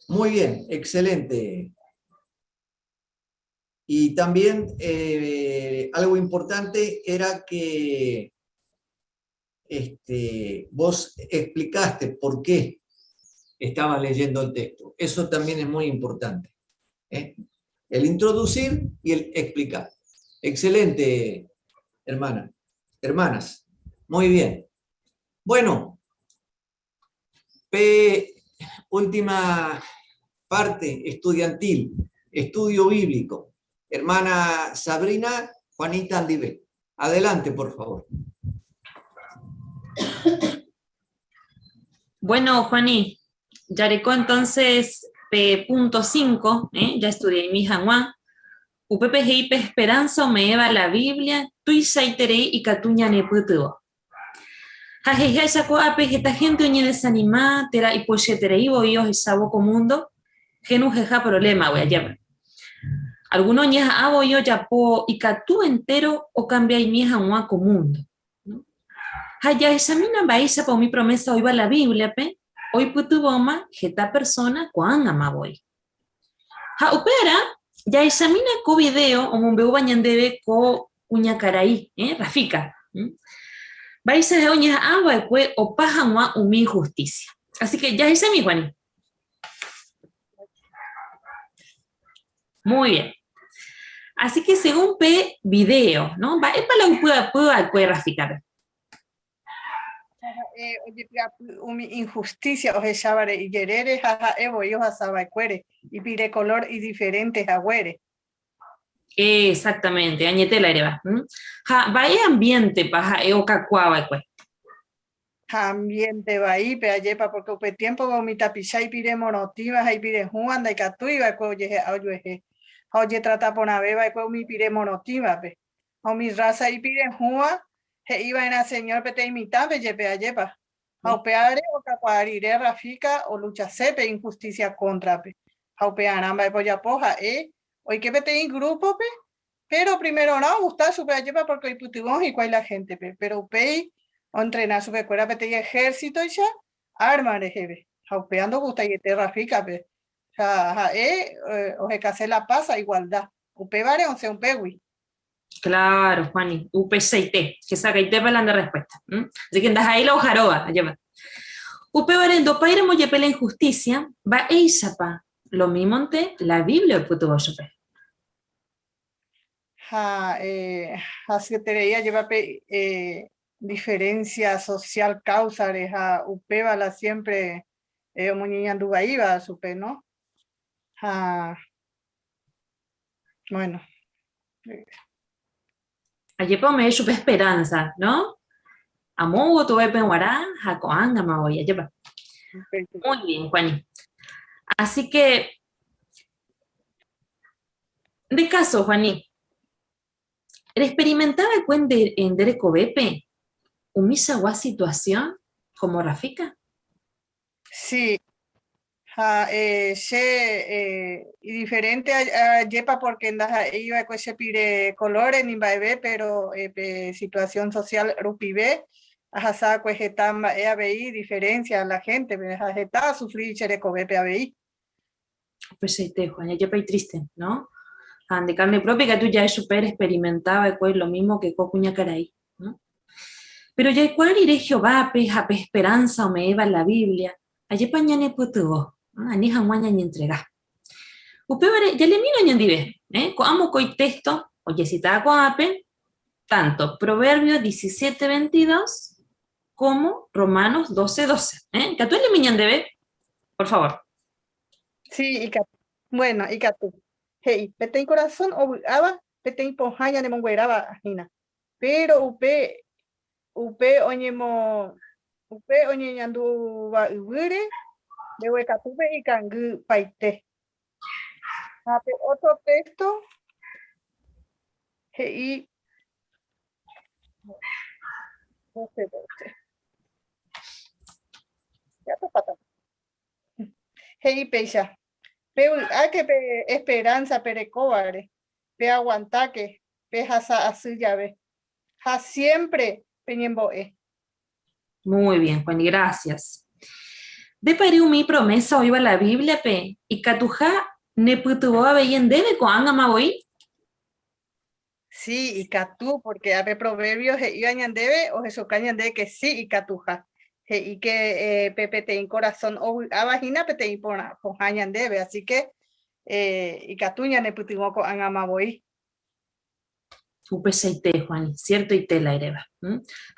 Muy bien, excelente. Y también eh, algo importante era que este, vos explicaste por qué estabas leyendo el texto. Eso también es muy importante. ¿eh? El introducir y el explicar. Excelente, hermana. Hermanas. Muy bien. Bueno, P, última parte estudiantil, estudio bíblico. Hermana Sabrina Juanita Andive. Adelante, por favor. Bueno, Juani, jareko entonces P.5, ¿eh? ya estudié mi hag̃ua. Upépe he'i pe esperanza ome'ẽva la Biblia tuichaiterei ikatu ñanepytyvõ. Ha he'iháicha ko'ápe heta hénte oñedesanima térã ipochyeterei voi ohechávo ko múndo henyhẽha provlémagui, ajépa. Algúno oñeha'ã voi ojapo ikatu entéro okambia'imi hag̃ua ko múndo. Ha jahechamína mba'éichapa umi promésa oĩva la Bíbliape oipytyvõma heta persóna ko'ág̃ama voi. Ha upearã jahechamína ko vidéo omombe'úva ñandéve ko kuñakarai, Rafika. Mba'éicha ha'e oñeha'ã va'ekue opa hag̃ua umi inhustísia. Así ke jahechami, Juani. Muy bien. Así que según pe video, ¿no? Mba'épa la upy'apy va'ekue Rafikape? Ha'e ojepy'apy umi inhustísia ohechávare ijerére ha ha'e voi ohasa va'ekuére, ipire kolór idiferénte haguére. Exactamente, añete la eréva. Ha mba'e ambiéntepa ha'e okakuaa va'ekue? Ha ambiénte vaípe, ajépa, pórke upe tiémpope umi tapicha ipire morotĩva ha ipire hũva ndaikatúi va'ekue ojehe'a ojuehe, ha ojetrata porãve va'ekue umi ipire morotĩvape. Ha umi rrása ipire hũva he'i va'erã Señor peteĩ mitãpe jepe, ajépa. Ha upévare okakuaa rire Rafika oluchase pe inhustísia kóntrape. Ha upearã mba'épa ojapo ha'e oike peteĩ grúpope, péro primerorã ogusta chupe ajépa pórke oipytyvõ hikuái la héntepe. Péro upéi Oentrena chupekuéra peteĩ ejércitoicha arma reheve. Ha upéva ndogustaiete Rafika-pe. Ha ha'e ohekase la paz ha igualdad. Upévare osẽ upégui. Claro, Juani, upeichaite, hesakaitépa la nde respuesta. Así que ndaha'éi la ojaróva, ajépa. Upévare ndopáiramo jepe la injusticia, mba'éichapa lomímonte la Biblia oipytyvõ chupe. Ha hasyeterei ajépa pe diferencia social causa-re ha upéva la siempre omoñeñandu vaíva chupe, no? Ha bueno. Ajépa ome'ẽ chupe esperanza, no? Amo gotyove g̃uarã ha ko'ág̃ama voi, ajépa. Muy bien, Juani. Así que, nde caso, Juani, reexperimenta va'ekue nde, nde rekovépe umichagua situación como Rafika? Sí, ha che idiferente ajépa porque ndaha'éi va'ekue che pire colores ni mba'eve, pero pe situación social rupive ahasa va'ekue heta mba'e avei diferencia la gente-pe ha heta asufri che rekovépe avei. Upeichaite, Juan, ajépa itriste, no? Ha nde carne propia ikatu ja'e chupe reexperimenta va'ekue lo mismo que ko kuñakarai, no? Pero jaikuaa rire Jehovápe ha pe esperanza ome'ẽva la Biblia, ajépa ñanepytyvõ, ani hag̃ua ñañentrega. Upévare, jalemína ñandive, eh? Ko'ã mokõi texto ojesitáva ko'ápe, tanto Proverbios 17, 22 como Romanos 12, 12. Eh? Ikatu elemi ñandéve, por favor. Sí, ikatu. Bueno, ikatu. He'i, peteĩ corazón ovy'áva, peteĩ pohã ñanemongueráva hína. Pero upe upe oñemo upe oñeñandúva yvýre, mbeguekatúpe ikangy paite. Ha pe otro texto he'i 12, 12. Ya topáta. He'i péicha, Pevy'áke pe esperanza perekóvare, peaguantáke pehasa asy jave, ha siempre peñembo'e. Muy bien, Juani, gracias. Ndépa ere umi promesa oĩva la Bíbliape ikatuha nepytyvõ avei ndéve ko'ág̃ama voi? Sí, ikatu, porque ápe Proverbios he'íva ñandéve ohechuka ñandéve que sí ikatuha. He'i que eh, pe peteĩ corazón ovy'áva hína peteĩ porã, pohã ñandéve, así que eh, ikatu ñanepytyvõ ko'ág̃ama voi. Upeichaite, Juani, ciertoite la eréva.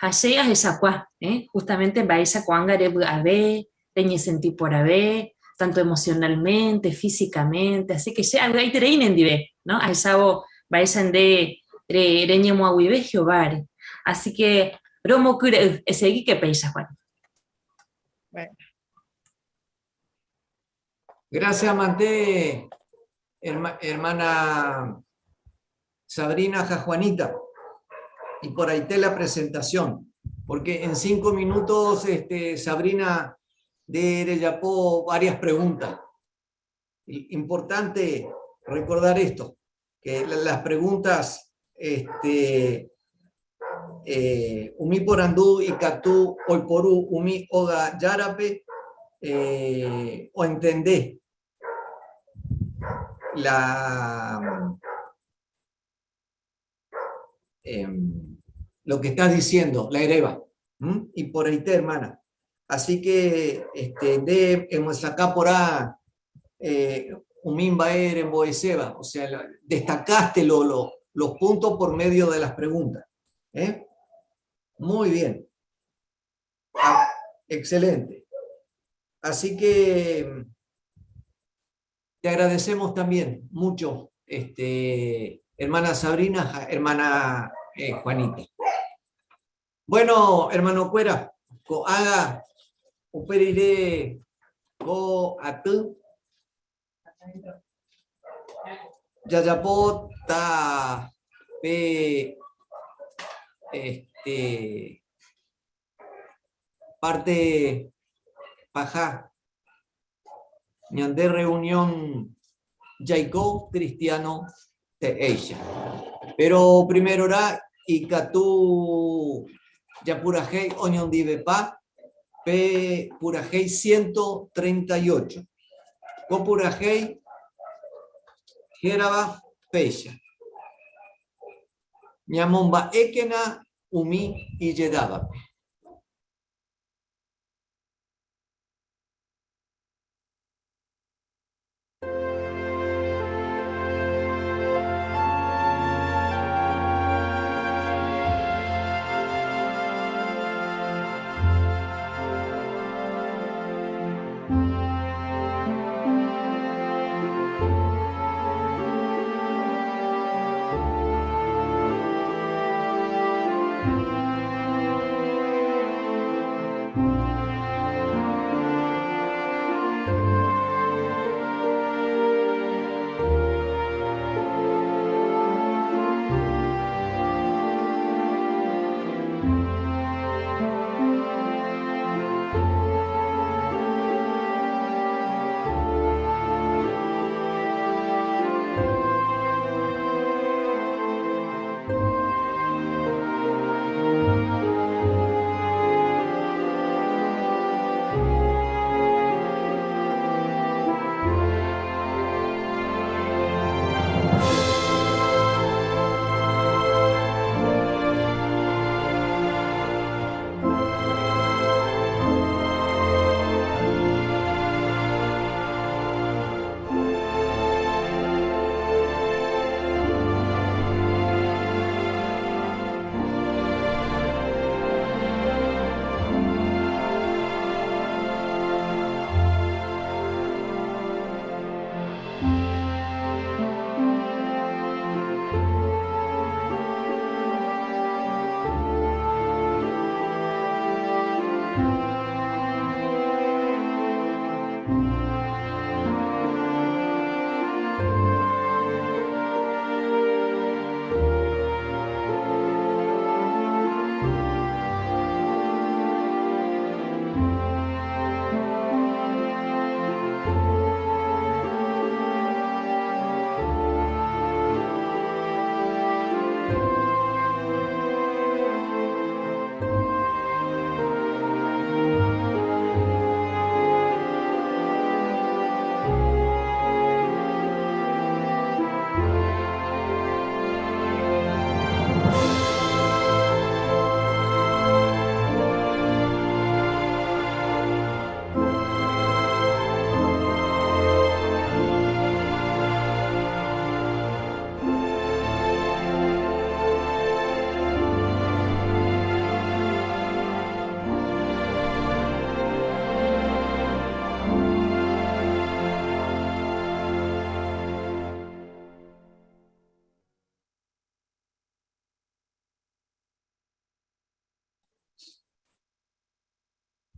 Ha che ahechakua, eh, justamente mba'éicha ko'ág̃a revy'ave, reñesenti porãve, tanto emocionalmente, físicamente, así que che avy'aiterei nendive, no? Ahechávo mba'éicha nde re, reñemoag̃uive Jehováre. Así que romokyre'ỹ, esegíke péicha, Juani. Bueno. Gracias, Mante, hermana Sabrina Juanita. Y por ahí te la presentación, porque en 5 minutos Sabrina de Ereyapó varias preguntas. Importante recordar esto, que las preguntas, umi porandu ikatu oiporu umi óga járape oentende lo que estás diciendo, la ereva. Y por ahí te, hermana. Así que de acá por a umi mba'e rembo'eséva, o sea, destacaste los puntos por medio de las preguntas. ¿Eh? Muy bien. Ah, excelente. Así que te agradecemos también mucho, hermana Sabrina, hermana Juanita. Bueno, hermano kuéra, ko'ág̃a upe rire ko aty jajapóta pe parte paha ñande reunión Jaiko Cristiano teéicha. Pero primero ra ikatu. Japurahéi oñondivepa pe purahéi 138. Ko purahéi hérava péicha. Ñamomba'ékena umi ijedávape.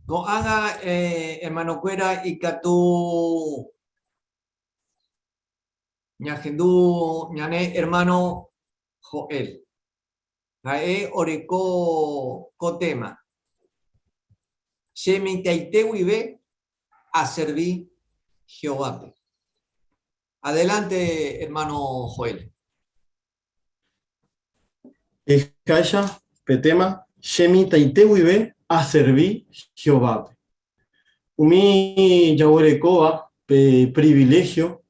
Ko'ág̃a hermanokuéra ikatu ñahendu ñane hermano Joel. Ha'e oreko ko tema, Che mitãite guive aservi Jehovápe. Adelante, hermano Joel. He'iháicha pe téma Che mitãite guive aservi Jehovápe. Umi jaguerekóva pe priviléhio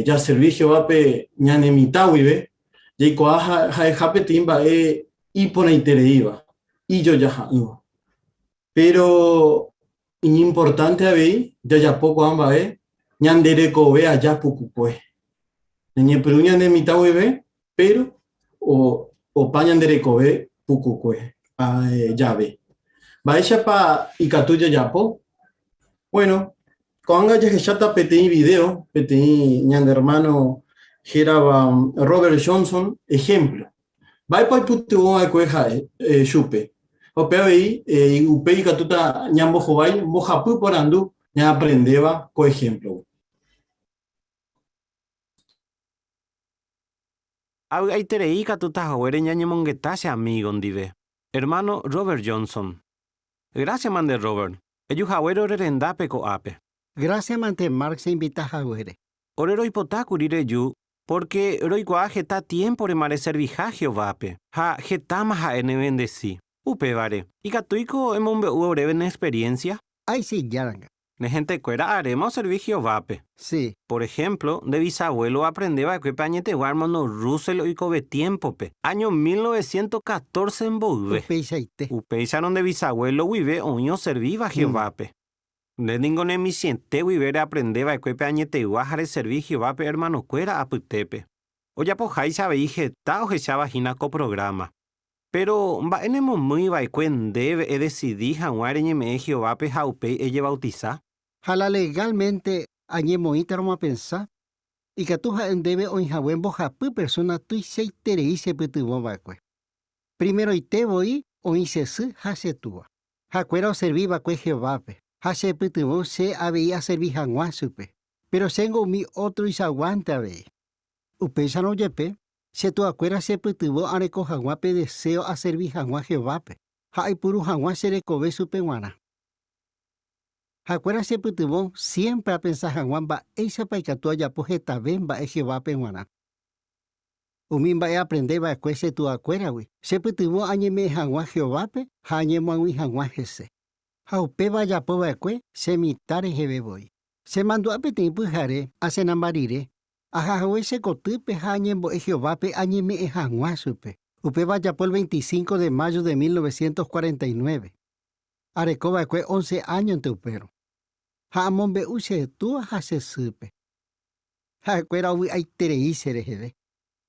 jaservi Jehovápe ñane mitã guive, jaikuaa ha'eha peteĩ mba'e iporãitereíva, ijojaha'ỹva. Péro iñimportánte avei jajapo ko'ã mba'e ñande rekove aja pukukue. Ñañepyrũ ñane mitã guive, péro opa ñande rekove pukukue jave. Mba'éichapa ikatu jajapo? Bueno, ko'ág̃a jahecháta peteĩ vidéo peteĩ ñane ermáno hérava Robert Johnson ehémplo. Mba'épa oipytyvõ va'ekue ha'e chupe? Ha upe avei upéi ikatúta ñambohovái mbohapy porandu ñaaprendéva ko ehémplogui. Avy'aiterei ikatúta haguére ñañemongeta che amígo ndive, ermáno Robert Johnson. Grásiamante Robert, eju haguére ore rendápe ko'ápe. Grásiamante Mark cheinvita haguére. Ore roipota kuri reju pórke roikuaa heta tiémporema reserviha Jehovápe, ha hetáma ha'e nevendesi. Upévare, ikatúiko emombe'u oréve ne experiencia? Aichejáranga. Ne hentekuéra aréma oservi Jehovápe. Sí. Por ehémplo, nde bisabuelo oaprende va'ekue pe añetegua ermáno Russell oikove tiémpope, áño 1914 mboyve. Upeichaite. Upéicharõ nde bisabuelo guive oĩ oservíva Jehovápe. Nde ningo ne michĩete guive reaprende va'ekue pe añetegua ha reservi Jehovápe ermanokuéra apytépe. Ojapoháicha avei heta ohecháva hína ko prográma. Péro, mba'e nemomýi va'ekue ndéve edesidi hag̃ua reñeme'ẽ Jehovápe ha upéi ejevautisa? Ha la legálmente añemoĩtarõ apensa, ikatu ha'e ndéve oĩhague mbohapy persóna tuichaiterei chepytyvõ va'ekue. Primeroite voi oĩ che sy ha che túa. Ha'ekuéra oservi va'ekue Jehovápe, ha chepytyvõ che avei aservi hag̃ua chupe. Péro chéngo umi ótroichaguánte avei. Upéicharõ jepe, Che tuakuéra chepytyvõ areko hag̃ua pe deséo aservi hag̃ua Jehovápe ha aipuru hag̃ua che rekove chupe g̃uarã. Ha'ekuéra chepytyvõ siémpre apensa hag̃ua mba'éichapa ikatu ajapo hetave mba'e Jehovápe g̃uarã. Umi mba'e aaprende va'ekue che tuakuéragui chepytyvõ añeme'ẽ hag̃ua Jehovápe ha añemoag̃ui hag̃ua hese. Ha upéva ajapo va'ekue che mitã reheve voi. Chemandu'a peteĩ pyhare asenamba rire, Aha hague che kotýpe ha añembo'e Jehovápe añeme'ẽ hag̃ua chupe. Upéva ajapo el 25 de mayo de 1949. Areko va'ekue once áñonte upérõ. Ha amombe'u che túa ha che sýpe. Ha'ekuéra ovy'aiterei che reheve.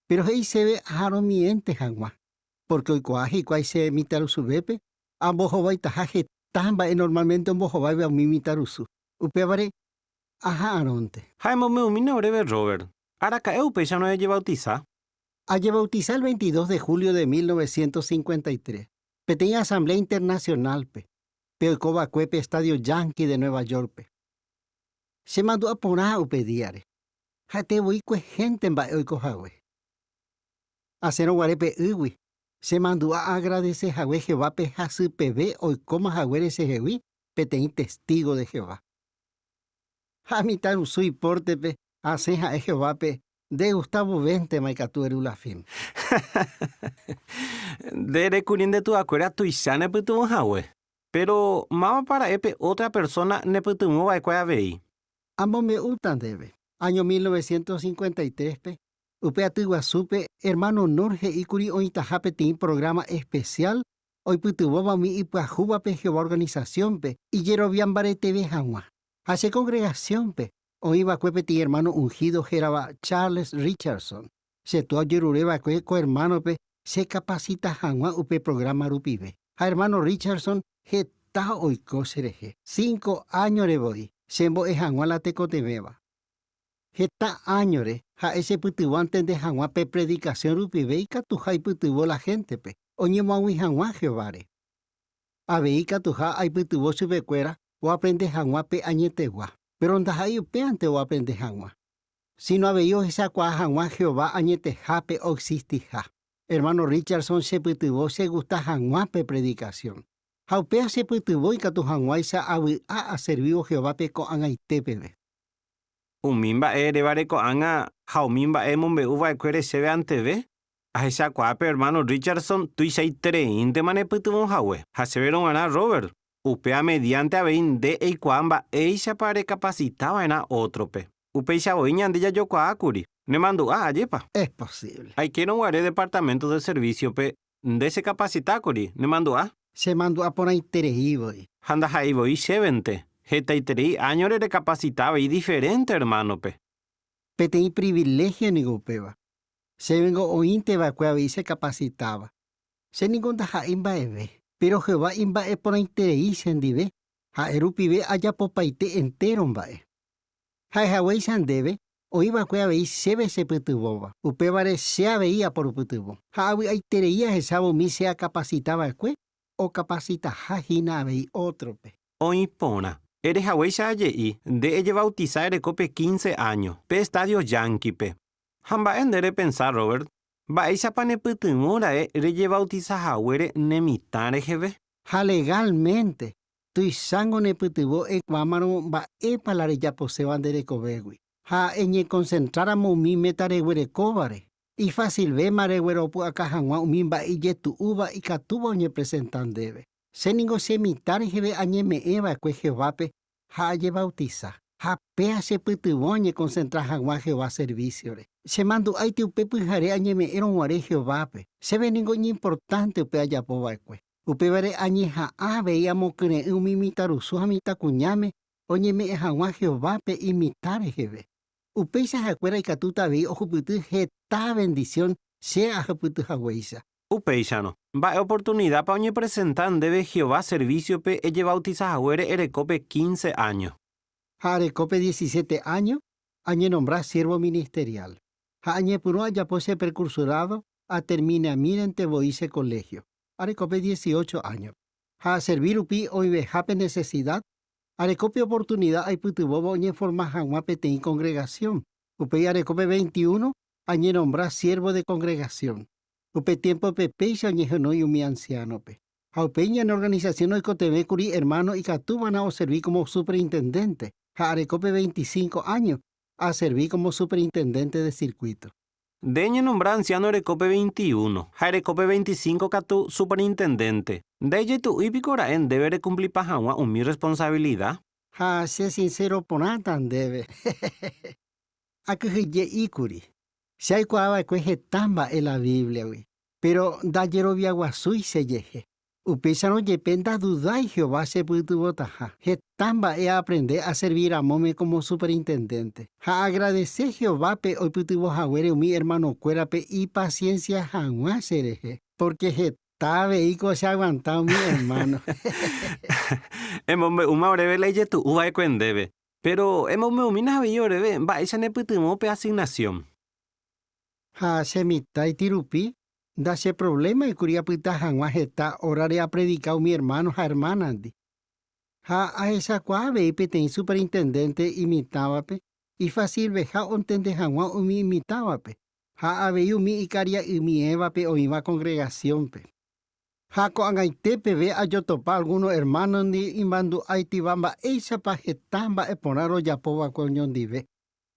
Péro he'i chéve aharõmiénte hag̃ua, pórke oikuaa hikuái che mitãrusuvépe ambohovaitaha heta mba'e normálmente ombohováiva umi mitãrusu. Upévare Aha'arõnte. Ha emombe'umína oréve Robert, araka'e upéicharõ ejebautisa? Ajebautisa el 22 de julio de 1953, peteĩ asamblea internacional-pe, pe oiko va'ekue pe Estadio Yankee de Nueva York-pe. Chemandu'a porã upe díare, ha'ete voi kuehénte mba'e oiko hague. Asẽrõ guare pe ýgui, chemandu'a aagradese hague Jehovápe hasypeve oikóma haguére chehegui peteĩ testígo de Jehová. Ha mitãrusu ipórtepe asẽ ha'e Jehovápe, Nde gusta vovéntema ikatu eru la fin. Nde erékuri nde tuakuéra tuicha nepytyvõ hague. Péro, mávapa ra'e pe ótra persóna nepytyvõ va'ekue avei? Amombe'úta ndéve, áño 1953-pe, upe aty guasúpe, ermáno Knorr he'íkuri oĩtaha peteĩ prográma espesiál oipytyvõva umi ipyahúvape Jehová organisasiónpe ijerovia mbareteve hag̃ua. Ha che kongregasiónpe oĩ va'ekue peteĩ ermáno unhído hérava Charles Richardson. Che túa ojerure va'ekue ko ermánope chekapasita hag̃ua upe prográma rupive. Ha ermáno Richardson heta oiko cherehe, cinco áñore voi, chembo'e hag̃ua la tekotevẽva. Heta áñore ha'e chepytyvõ antende hag̃ua pe predikasión rupive ikatuha aipytyvõ la héntepe oñemoag̃ui hag̃ua Jehováre. Avei ikatuha aipytyvõ chupekuéra oaprende hag̃ua pe añetegua. Péro ndaha'éi upévante oaprende hag̃ua, síno avei ohechakuaa hag̃ua Jehová añetehápe oexistiha. Ermáno Richardson chepytyvõ chegusta hag̃ua pe predikasión. Ha upéva chepytyvõ ikatu hag̃uáicha avy'a aservívo Jehovápe ko'ag̃aite peve. Umi mba'e erévare ko'ág̃a ha umi mba'e emombe'u va'ekuére chéve anteve, ahechakuaa pe ermáno Richardson tuichaitereíntema nepytyvõ hague. Ha chéverõ g̃uarã Robert, upéva mediánte avei nde eikuaa mba'éichapa rekapasita va'erã ótrope. Upéicha voi ñande jajokuaa kuri. Nemandu'a, ajépa? Es posible. Aikérõ guare Departamento de Servicio-pe, nde chekapasita kuri, nemandu'a? Chemandu'a porãiterei voi. Ha ndaha'éi voi chévente, hetaiterei áñore rekapasita avei diferénte ermánope. Peteĩ priviléhio ningo upéva. Chévengo oĩnte va'ekue avei chekapasitáva. Che ningo ndaha'éi mba'eve. Péro Jehová imba'eporãiterei chendive, ha'e rupive ajapopaite entéro mba'e. Ha'ehaguéicha ndéve, oĩ va'ekue avei chéve chepytyvõva, upévare che avei aporupytyvõ. Ha avy'aiterei ahechávo umi che akapasita va'ekue okapasitaha hína avei ótrope. Oĩ porã. Ere haguéicha aje'i, nde ejevautisa erekópe quince áño, pe Estadio Yankee-pe. Ha mba'e nde repensa, Robert? Mba'éichapa nepytyvõ ra'e rejevautisa haguére ne mitã reheve? Ha legálmente, Tuichango nepytyvõ ekuaámarõ mba'épa la rejaposéva nde rekovégui, ha eñekonsentráramo umi méta reguerekóvare. Ifásilvéma regueropu'aka hag̃ua umi mba'e ijetu'úva ikatúva oñepresenta ndéve. Che ningo che mitã reheve añeme'ẽ va'ekue Jehovápe ha ajevautisa. Ha péa chepytyvõ añekonsentra hag̃ua Jehová servísiore. Chemandu'áiti upe pyhare añeme'ẽrõ guare Jehovápe. Chéve ningo iñimportánte upe ajapo va'ekue. Upévare añeha'ã avei amokyre'ỹ umi mitãrusu ha mitãkuñáme oñeme'ẽ hag̃ua Jehovápe imitã reheve. Upéicha ha'ekuéra ikatúta avei ohupyty heta vendisión che ahupyty haguéicha. Upéicharõ, mba'e oportunidápa oñepresenta ndéve Jehová servísiope ejevautisa haguére erekópe quince áño? Ha arekópe diecisiete áño, añenombra siérvo ministeriál. Ha añepyrũ ajapo che prekursorádo aterminamírente voi che koléhio, arekópe dieciocho áñope. Ha aservi rupi oĩvehápe nesesida, arekópe oportunida aipytyvõvo oñeforma hag̃ua peteĩ kongregasión. Upéi arekópe veintiuno, añenombra siérvo de kongregasión. Upe tiémpope péicha oñehenói umi ansiánope. Ha upéi ñane organisasión oikotevẽ kuri ermáno ikatúvana oservi kómo superintendénte, ha arekópe veinticinco áño, aservi kómo superintendénte de sirkuíto. Nde eñenombra ansiáno erekópe veintiuno, ha erekópe veinticinco katu superintendénte. Nda'ijetu'úi piko ra'e ndéve rekumplipa hag̃ua umi rresponsavilida? Ha che sinséro porãta ndéve. Akyhyje'íkuri. Che aikuaa va'ekue heta mba'e la Bíbliagui, péro ndajeroviaguasúi chejehe. Upéicharõ jepe ndadudái Jehová chepytyvõtaha. Heta mba'e aaprende aservi ramóme kómo superintendénte. Ha aagradese Jehovápe oipytyvõ haguére umi ermanokuérape ipasiénsia hag̃ua cherehe, pórke heta aveíko cheaguanta umi ermáno. Emombe'úma oréve la ijetu'u va'ekue ndéve. Péro emombe'umína avei oréve mba'éicha nepytyvõ pe asignasión. Ha che mitãiti rupi, ndacheprovlémaikuri apyta hag̃ua heta órare apredika umi ermáno ha ermánandi. Ha ahechakuaa avei peteĩ superintendénte imitãvape ifasilveha ontende hag̃ua umi imitãvape ha avei umi ikaria'ymiévape oĩva kongregasiónpe. Ha ko'ag̃aite peve ajotopa algúno ermánondi imandu'áitiva mba'éichapa heta mba'e porã rojapo va'ekue oñondive.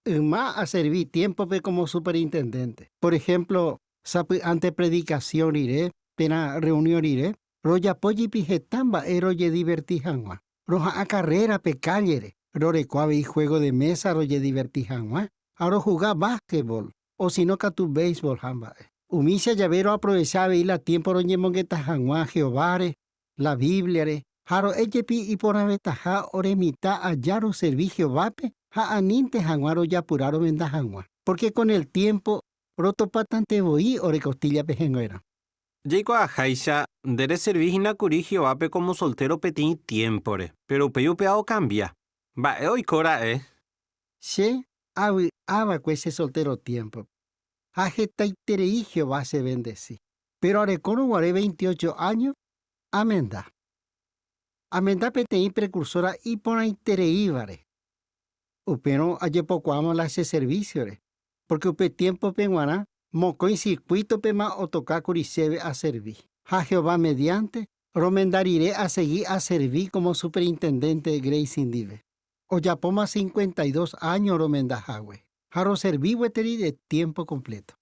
Yma aservi tiémpope kómo superintendénte. Por ehémplo, sapy'ánte predikasión rire térã rreunión rire, rojapo jepi heta mba'e rojediverti hag̃ua. Roha'ã karréra pe kállere, roreko avei juego de mesa rojediverti hag̃ua ha rohuga básquetbol, osino katu béisbol ha mba'e. Umícha jave roaprovecha avei la tiémpo roñemongeta hag̃ua Jehováre, la Bíbliare, ha ro'e jepi iporãvetaha ore mitã aja roservi Jehovápe ha anínte hag̃ua rojapura romenda hag̃ua. Pórke kon el tiémpo rotopátante voi ore kostílla pehẽnguéra. Jaikuaaháicha, nde reservi hína kuri Jehovápe kómo soltéro peteĩ tiémpore, péro upéi upéva okambia. Mba'e oiko ra'e? Che Avy'a va'ekue che soltéro tiémpope, ha hetaiterei Jehová chevendesi. Péro arekórõ guare veintiocho áño, amenda. Amenda peteĩ prekursóra iporãitereívare. Upérõ ajepokuaáma la che servísiore, pórke upe tiémpope g̃uarã mokõi sirkuítopema otoka kuri chéve aservi. Ha Jehová mediánte, romenda rire asegi aservi kómo superintendénte Grace ndive. Ojapóma cincuenta y dos áño romenda hague, ha roservi gueteri de tiémpo kompléto.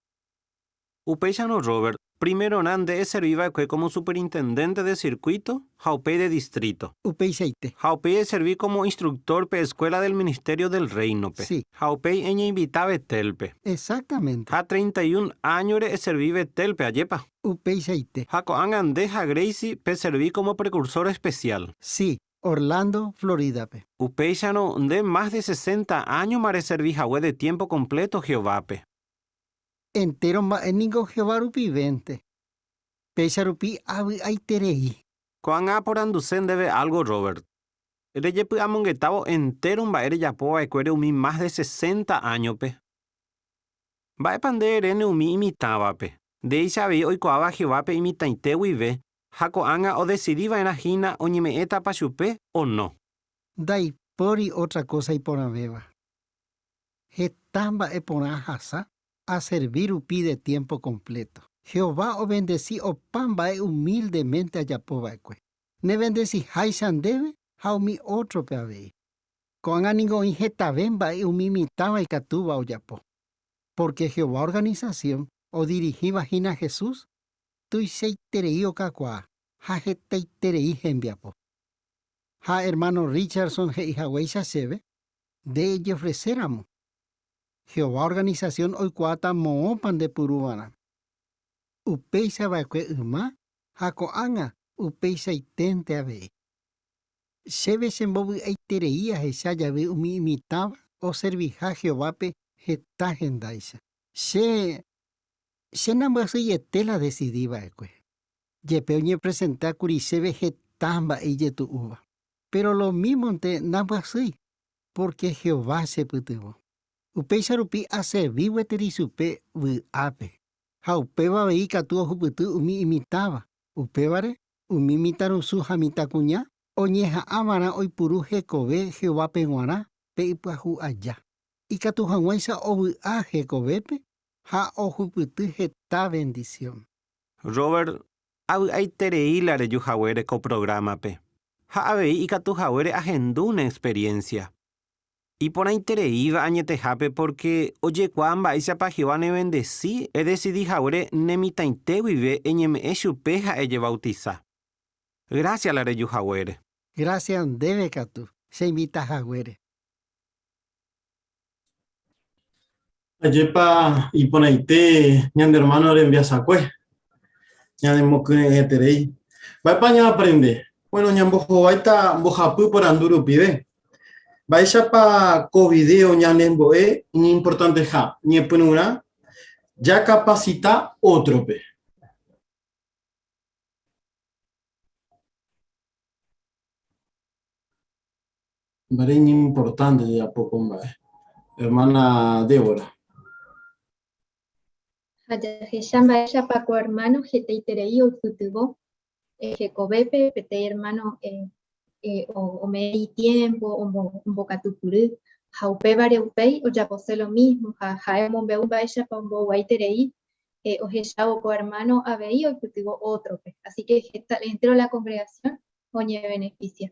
Upéicharõ Robert, primerorã nde eservi va'ekue kómo superintendénte de sirkuíto ha upéi de distríto. Upeichaite. Ha upéi eservi kómo instruktór pe Eskuéla del Ministério del Réinope. Sí. Ha upéi eñeinvita Betélpe. Exactamente. Ha 31 áñore eservi Betélpe, ajépa? Upeichaite. Ha ko'ág̃a nde ha Gracie peservi kómo prekursór espesiál. Sí, Orlando, Florídape. Upéicharõ, nde mas de sesenta áñoma reservi hague de tiémpo kompléto Jehovápe. Entéro mba'e ningo Jehová rupivénte. Péicha rupi avy'aiterei. Ko'ág̃a aporanduse ndéve álgo Robert. Rejepy'amongetávo entéro mba'e rejapo va'ekuére umi mas de sesenta áñope. Mba'épa nde eréne umi imitãvape, ndéicha avei oikuaáva Jehovápe imitãite guive Ha ko'ág̃a odesidi va'erã hína oñeme'ẽtapa chupe o no. Ndaipóri ótra kósa iporãvéva. Heta mba'e porã ahasa aservi rupi de tiémpo kompléto. Jehová ovendesi opa mba'e umíldemente ajapo va'ekue. Nevendesiháicha ndéve ha umi ótrope avei. Ko'ág̃a ningo oĩ hetave mba'e umi mitãva ikatúva ojapo. Pórke Jehová organisasión. Odirihíva hína Jesús, tuichaiterei okakuaa ha hetaiterei hembiapo. Ha ermáno Richardson he'i haguéicha chéve, Nde ejofreséramo, Jehová organisasión oikuaáta moõpa nde puruva'erã. Upéicha va'ekue yma ha ko'ág̃a upeichaiténte avei. Chéve chembovy'aiterei ahecha jave umi imitãva oserviha Jehovápe heta hendáicha. Che, che nambyasyiete la adesidi va'ekue. Jepe oñepresenta kuri chéve heta mba'e ijetu'úva. Péro lomímonte nambyasýi, pórke Jehová chepytyvõ. Upéicha rupi aservi gueteri chupe vy'ápe. Ha upéva avei ikatu ohupyty umi imitãva. Upévare, umi mitãrusu ha mitãkuña oñeha'ã va'erã oipuru hekove Jehovápe g̃uarã pe ipyahu aja, ikatu hag̃uáicha ovy'a hekovépe ha ohupyty heta vendisión. Robert, avy'aiterei la reju haguére ko prográmape, ha avei ikatu haguére ahendu ne experiencia. Iporãitereíva añetehápe pórke ojekuaa mba'éichapa Jehová nevendesi edesidi haguére ne mitãite guive eñeme'ẽ chupe ha ejevautisa. Grásia la reju haguére. Grásia ndéve katu, cheinvita haguére. Ajépa iporãite ñande hermano rembiasakue, ñanemokyre'ỹeterei. Mba'épa ñaaprende? Bueno, ñambohováita mbohapy porandu rupive. Mba'éichapa ko video ñanembo'e iñimportanteha ñepyrũrã jakapasita ótrope? Mba'e iñimportánte jajapo ko mba'e. Hermana Débora. Ha jahecha mba'éichapa ko ermáno hetaiterei oipytyvõ hekovépe, peteĩ ermáno ome'ẽ itiémpo, ombokatupyry, ha upévare upéi ojapose lo mísmo, ha ha'e omombe'u mba'éichapa omboguaiterei ohechávo ko ermáno avei oipytyvõ ótrope. Así ke heta entéro la kongregasión oñevenefisia.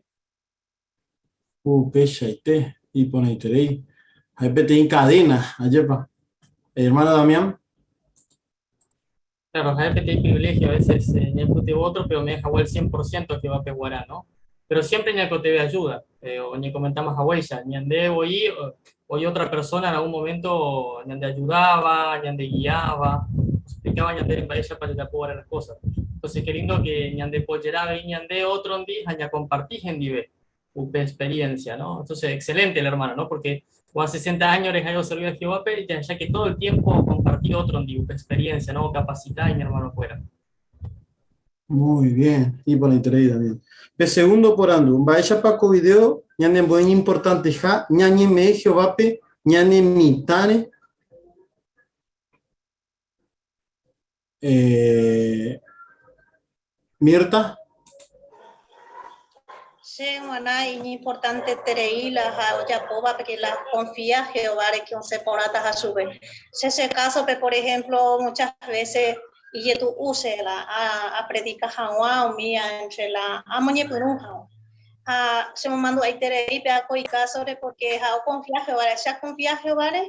Upeichaite, iporãiterei. Ha'e peteĩ cadena, ajépa. Hermano Damián. Claro, ha'e peteĩ privilegio a veces ñaipytyvõ ótrope ome'ẽ hag̃ua el 100% Jehovápe g̃uarã, no? Pero siempre ñaikotevẽ ayuda, oñekomentáma haguéicha, ñande voi oĩ otra persona en algún momento ñandeayudáva, ñandeguiáva, oexplikáva ñandéve mba'éichapa jajapo va'erã las cosas. Entonces, qué lindo que ñandepojera avei ñande ótrondi ha ñakomparti hendive upe experiencia, ¿no? Entonces, excelente el hermano, ¿no? Porque o a 60 años ha'e oservi a Jehovápe, ya que todo el tiempo compartí ótrondi upe experiencia, ¿no? Capacitá iñermano kuéra. Muy bien, iporãiterei Daniel. Pe segundo porandu, Mba'éichapa ko video ñanembo'e iñimportanteha ñañeme'ẽ Jehovápe ñane mitãre? Eh, Mirta. Che g̃uarã iñimportanteterei la ha ojapóva porque la confía Jehováre que osẽ porãtaha chupe. Che che kásope, por ejemplo, muchas veces ijetu'u che la apredika hag̃ua umi entre la amoñepyrũ hag̃ua. Ha chemomandu'aiterei pe ako ikásore porque ha okonfia Jehováre. Che akonfia Jehováre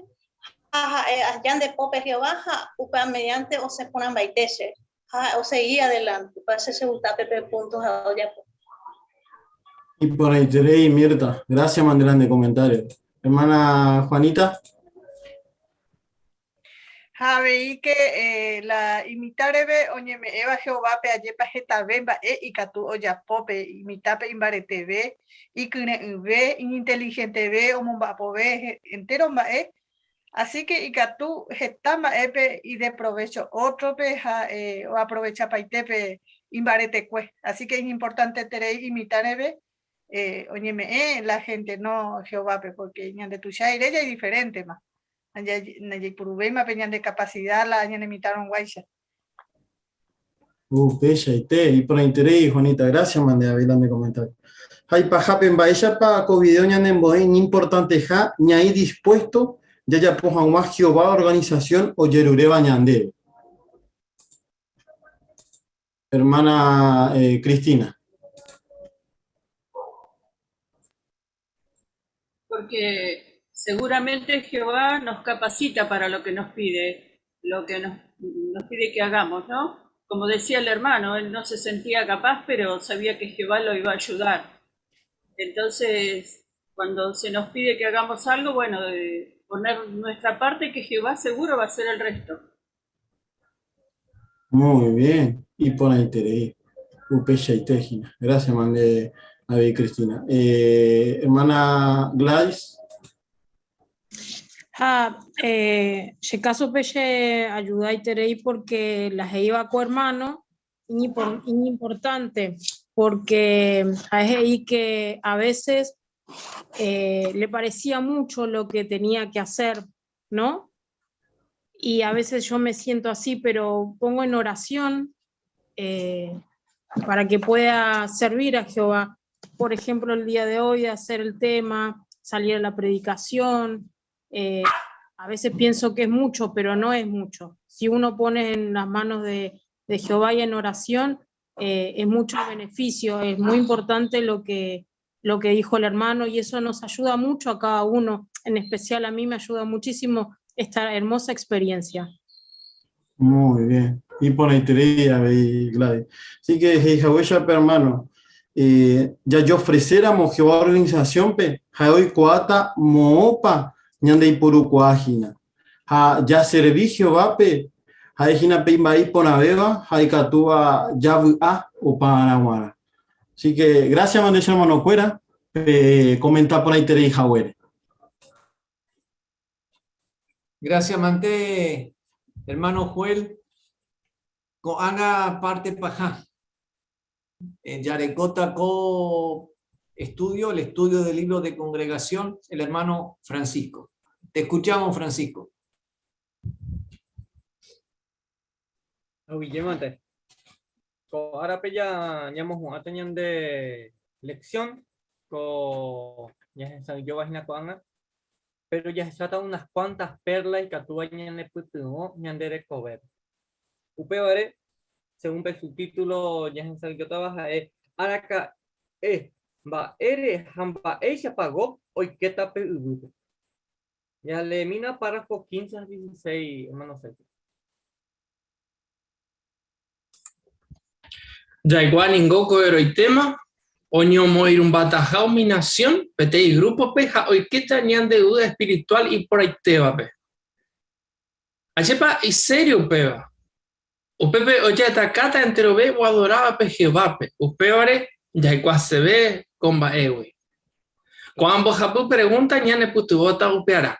ha ha'e aja nde pópe Jehová ha upéva mediante osẽ porãmbaite che. Ha osegi adelante, upéva che chegusta pe punto ha ojapo. Iporãiterei, Mirta. Gracias, mandela nde comentario. Hermana Juanita. Ha avei ke eh, la imitã reve oñeme'ẽva Jehovápe ajépa hetave mba'e ikatu ojapo pe imitãpe imbareteve, ikyre'ỹve, iñinteligenteve, omomba'apove entéro mba'e Así ke ikatu heta mba'épe ideprovécho ótrope ha oaprovechapaite pe imbaretekue. Así ke iñimportanteterei imitã reve oñeme'ẽ la hénte no Jehovápe, pórke ñande tuicha ire jaidiferéntema. Ndajaipuruvéima pe ñande kapasida la ñanemitãrõguáicha. Upeichaite, iporãiterei, Juanita, gracias mande avei la nde comentario. Ha ipahápe, mba'éichapa ko video ñanembo'e iñimportanteha ñaĩ dispuesto jajapo hag̃ua Jehová organización ojeruréva ñandéve? Hermana Cristina. Porque seguramente Jehová nos capacita para lo que nos pide, lo que nos nos pide que hagamos, ¿no? Como decía el hermano, él no se sentía capaz, pero sabía que Jehová lo iba a ayudar. Entonces, cuando se nos pide que hagamos algo, bueno, de poner nuestra parte, que Jehová seguro va a hacer el resto. Muy bien. Y por ahí te Upeichaite hína. Gracias, mande avei Cristina. Eh, hermana Gladys. Ha, eh, che kásope che ayudaiterei porque la he'íva ko hermano iñimportante porque ha'e he'i que a veces eh, le parecía mucho lo que tenía que hacer, ¿no? Y a veces yo me siento así, pero pongo en oración eh, para que pueda servir a Jehová. Por ejemplo, el día de hoy, hacer el tema, salir a la predicación. Eh, a veces pienso que es mucho, pero no es mucho. Si uno pone en las manos de, de Jehová y en oración, eh, es mucho beneficio, es muy importante lo que, lo que dijo el hermano y eso nos ayuda mucho a cada uno, en especial a mí me ayuda muchísimo esta hermosa experiencia. Muy bien. Iporãiterei avei, Gladys. Así que he'ihaguéichape hermano, eh, jajeofrecéramo Jehová organización-pe, ha'e oikuaáta moõpa ñandeiporukuaa hína. Ha jaservi Jehovápe ha'e hína pe imba'e iporãvéva ha ikatúva javy'a opa ára g̃uarã. Así que gracias mante che hermanokuéra pe comenta porãiterei haguére. Gracias mante hermano Joel. Ko'ág̃a parte paha. Jarekóta ko estudio, el estudio del libro de congregación, el hermano Francisco. Te escuchamos, Francisco. Aguyjémante. Ko árape ja ñamohu'ãta ñande lección ko ñahesa'ỹijóva hína ko'ág̃a, pero jahecháta unas cuantas perlas ikatúva ñanepytyvõ ñande rekovépe. Upévare, según pe subtítulo ñahesa'ỹijótava ha'e Araka'e, mba'ére ha mba'éichapa Gog oikéta pe yvýpe. Jaleemína párrafo 15 ha 16, hermano Sergio. Jaikuaa ningo ko'ẽrõitéma oñomoirũmbataha umi nasión peteĩ grúpope ha oikéta ñande yvy espirituál iporãitévape. Ajépa isério upéva? Upépe ojeatakáta enterove oadorávape Jehovápe, upévare jaikuaaseve ko mba'égui. Ko'ã mbohapy pregúnta ñanepytyvõta upearã.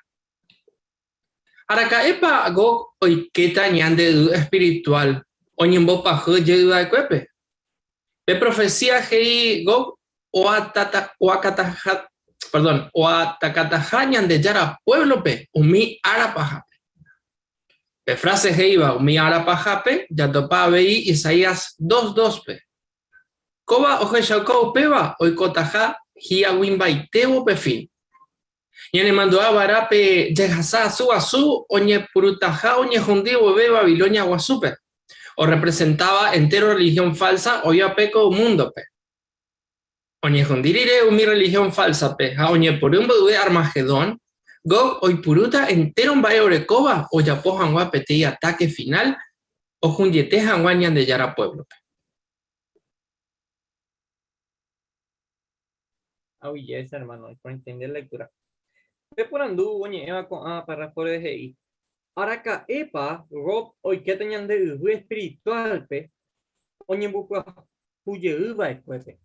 Araka'épa Gog oikéta ñande yvy espirituál oñembopahýi jey va'ekuépe? Pe profesía he'i Gog oakataha, perdón, oatakataha Ñandejára puévlope umi ára pahápe. Pe fráse he'íva umi ára pahápe jatopa avei Isaías 2:2-pe. Kóva ohechauka upéva oikotaha hi'aguĩmbaitévo pe fin. Ñanemandu'a va'erã pe jehasa asu guasu oñepyrũtaha oñehundi vove Babilonia Guasúpe, orrepresentáva entéro rrelihión fálsa oĩvape ko múndope. Oñehundi rire umi rrelihión fálsape ha oñepyrũ mboyve Armagedón, Gog oipurúta entéro mba'e orekóva ojapo hag̃ua peteĩ atáke finál ohundiete hag̃ua Ñandejára puévlope. Aguyje, che hermano, iporãite lectura. Pe porandu oñe'ẽva ko'ã párrafore he'i, Araka'épa Gog oikéta ñande yvy espiritual-pe oñembopyahu jey va'ekuépe?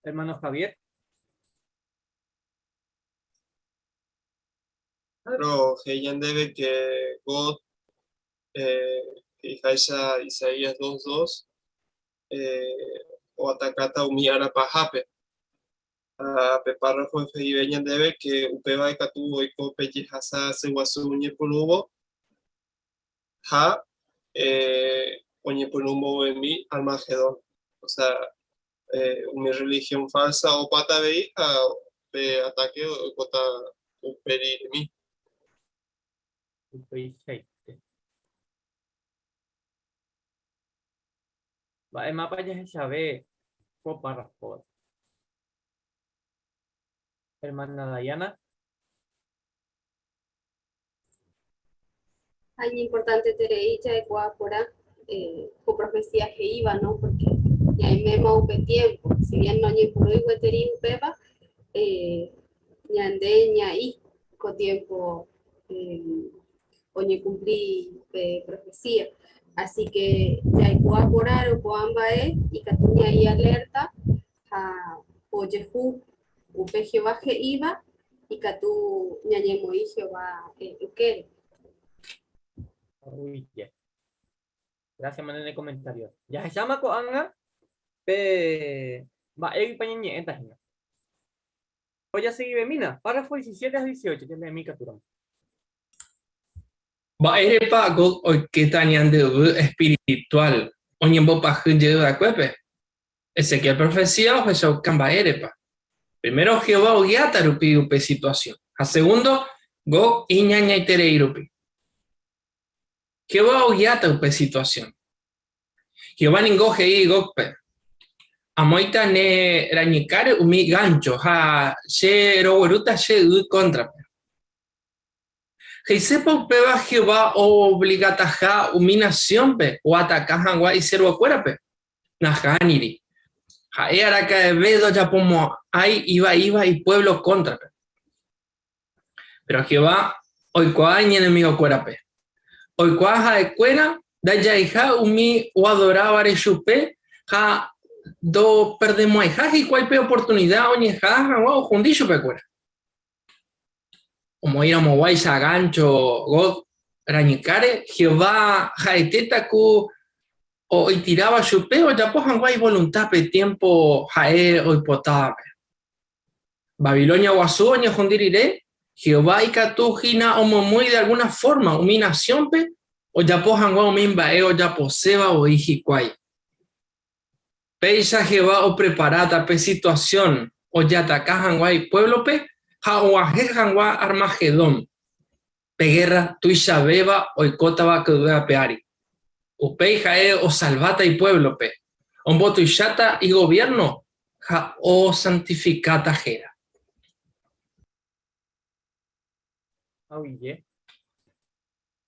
Hermano Javier. Claro, he'i ñandéve que Gog he'iháicha Isaías 2.2, oatakáta umi ára pahápe. Ha pe párrafo he'ive ñandéve ke upéva ikatu oiko pe jehasa asy guasu oñepyrũvo ha oñepyrũ mbovymi Armagedón. Osea, umi religión falsa opáta avei ha pe atáke oikóta upe riremi. Upeichaite. Mba'émapa jahechave ko párrafo-pe? Hermana Dayana. Ha iñimportanteterei jaikuaa porã ko profecía he'íva, no? Porque ñaiméma upe tiempo, si bien noñepyrũi gueteri upéva, ñande ñaĩ ko tiempo oñekumpli pe profecía. Así que jaikuaa porãrõ ko'ã mba'e ikatu ñaĩ alerta ha ojehu upe Jehová he'íva ikatu ñañemoĩ Jehová ykére. Uy, Gracias, manden el comentario. Jahecháma ko'ág̃a pe mba'éguipa ñañe'ẽta hína. Ojaseguivemína, párrafo 17 ha 18, jaleemi katu ramo. Mba'érepa Gog oikéta ñande yvy espirituál oñembopyahy jey va'ekuépe? Ezequiel profesía ohechauka mba'érepa. Primero, Jehová ogiáta rupi upe situasión. Ha segundo, Gog iñañaiterei rupi. Jehová ogiáta upe situasión. Jehová ningo he'i Gógpe, Amoĩta ne rañykáre umi gáncho ha che roguerúta che yvy kóntrape. He'isépa upéva Jehová oovligataha umi nasiónpe oataka hag̃ua isiervokuérape? Nahániri. Ha'e araka'eve ndojapomo'ãi ivaíva ipuévlo kóntrape. Péro Jehová oikuaa iñenemigokuérape. Oikuaa ha'ekuéra ndajaiha umi oadorávare chupe ha ndoperdemo'ãiha hikuái pe oportunida oñeha'ã hag̃ua ohundi chupekuéra. Omoĩramoguáicha gáncho Gog rañykáre, Jehová ha'etéta ku oitiráva chupe ojapo hag̃ua ivolunta pe tiémpo ha'e oipotávape. Babilonia Guasu oñehundi rire, Jehová ikatu hína omomýi de algúna fórma umi nasiónpe ojapo hag̃ua umi mba'e ojaposéva voi hikuái. Péicha Jehová opreparáta pe situasión ojeataka hag̃ua ipuévlope ha og̃uahẽ hag̃ua Armagedón, pe gérra tuichavéva oikótava ko yvy ape ári. Upéi ha'e osalváta ipuévlope, ombotuicháta igoviérno ha osantifikáta héra. Aguyje.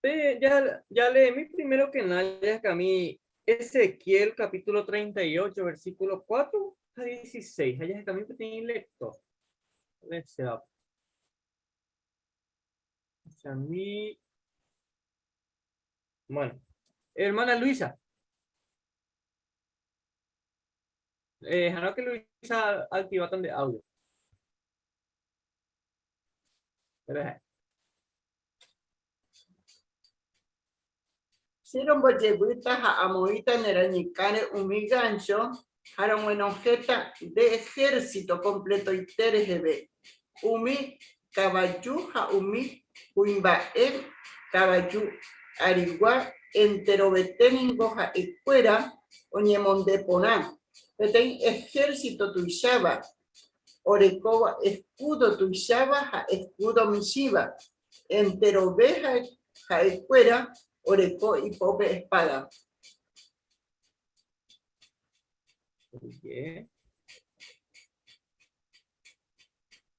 Pe, ya, ya leemi primero que nada, jahekami Ezequiel capítulo 38, versículo 4 ha 16. Ha jahekami peteĩ lector. Desea. Chami. Bueno, hermana Luisa. Eh, que Luisa activa de audio. Che rombojevýta ha amoĩta ne rañykãre umi gáncho ha roguenohẽta nde ehérsito kompletoite reheve, umi kavaju ha umi kuimba'e kavaju arigua, enterovete ningo ha'ekuéra oñemonde porã, peteĩ ehérsito tuicháva, orekóva eskúdo tuicháva ha eskúdo michĩva, enterove ha'ekuéra oreko ipópe espáda.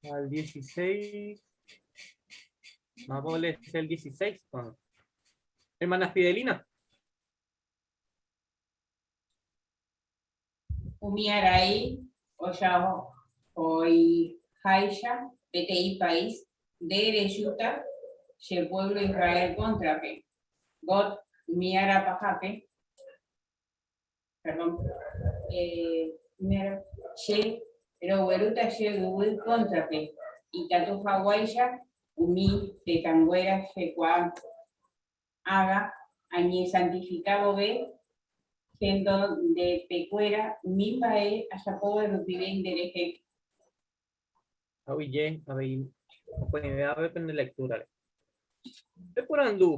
Al 16. Vamos a leer el 16. Bueno. Hermana Fidelina. Umi arai ojaho'iháicha peteĩ país, nde rejúta che puévlo Israel kóntrape. Gog, umi ára pahápe, perdón, umi ára, che roguerúta che yvy kóntrape, ikatu haguáicha umi tetãnguéra chekuaa. Ágã añesantifika vove hendondepekuéra umi mba'e ajapóva rupive nderehe. Aguyje avei mokõive ave pende lectura-re. Peporandu,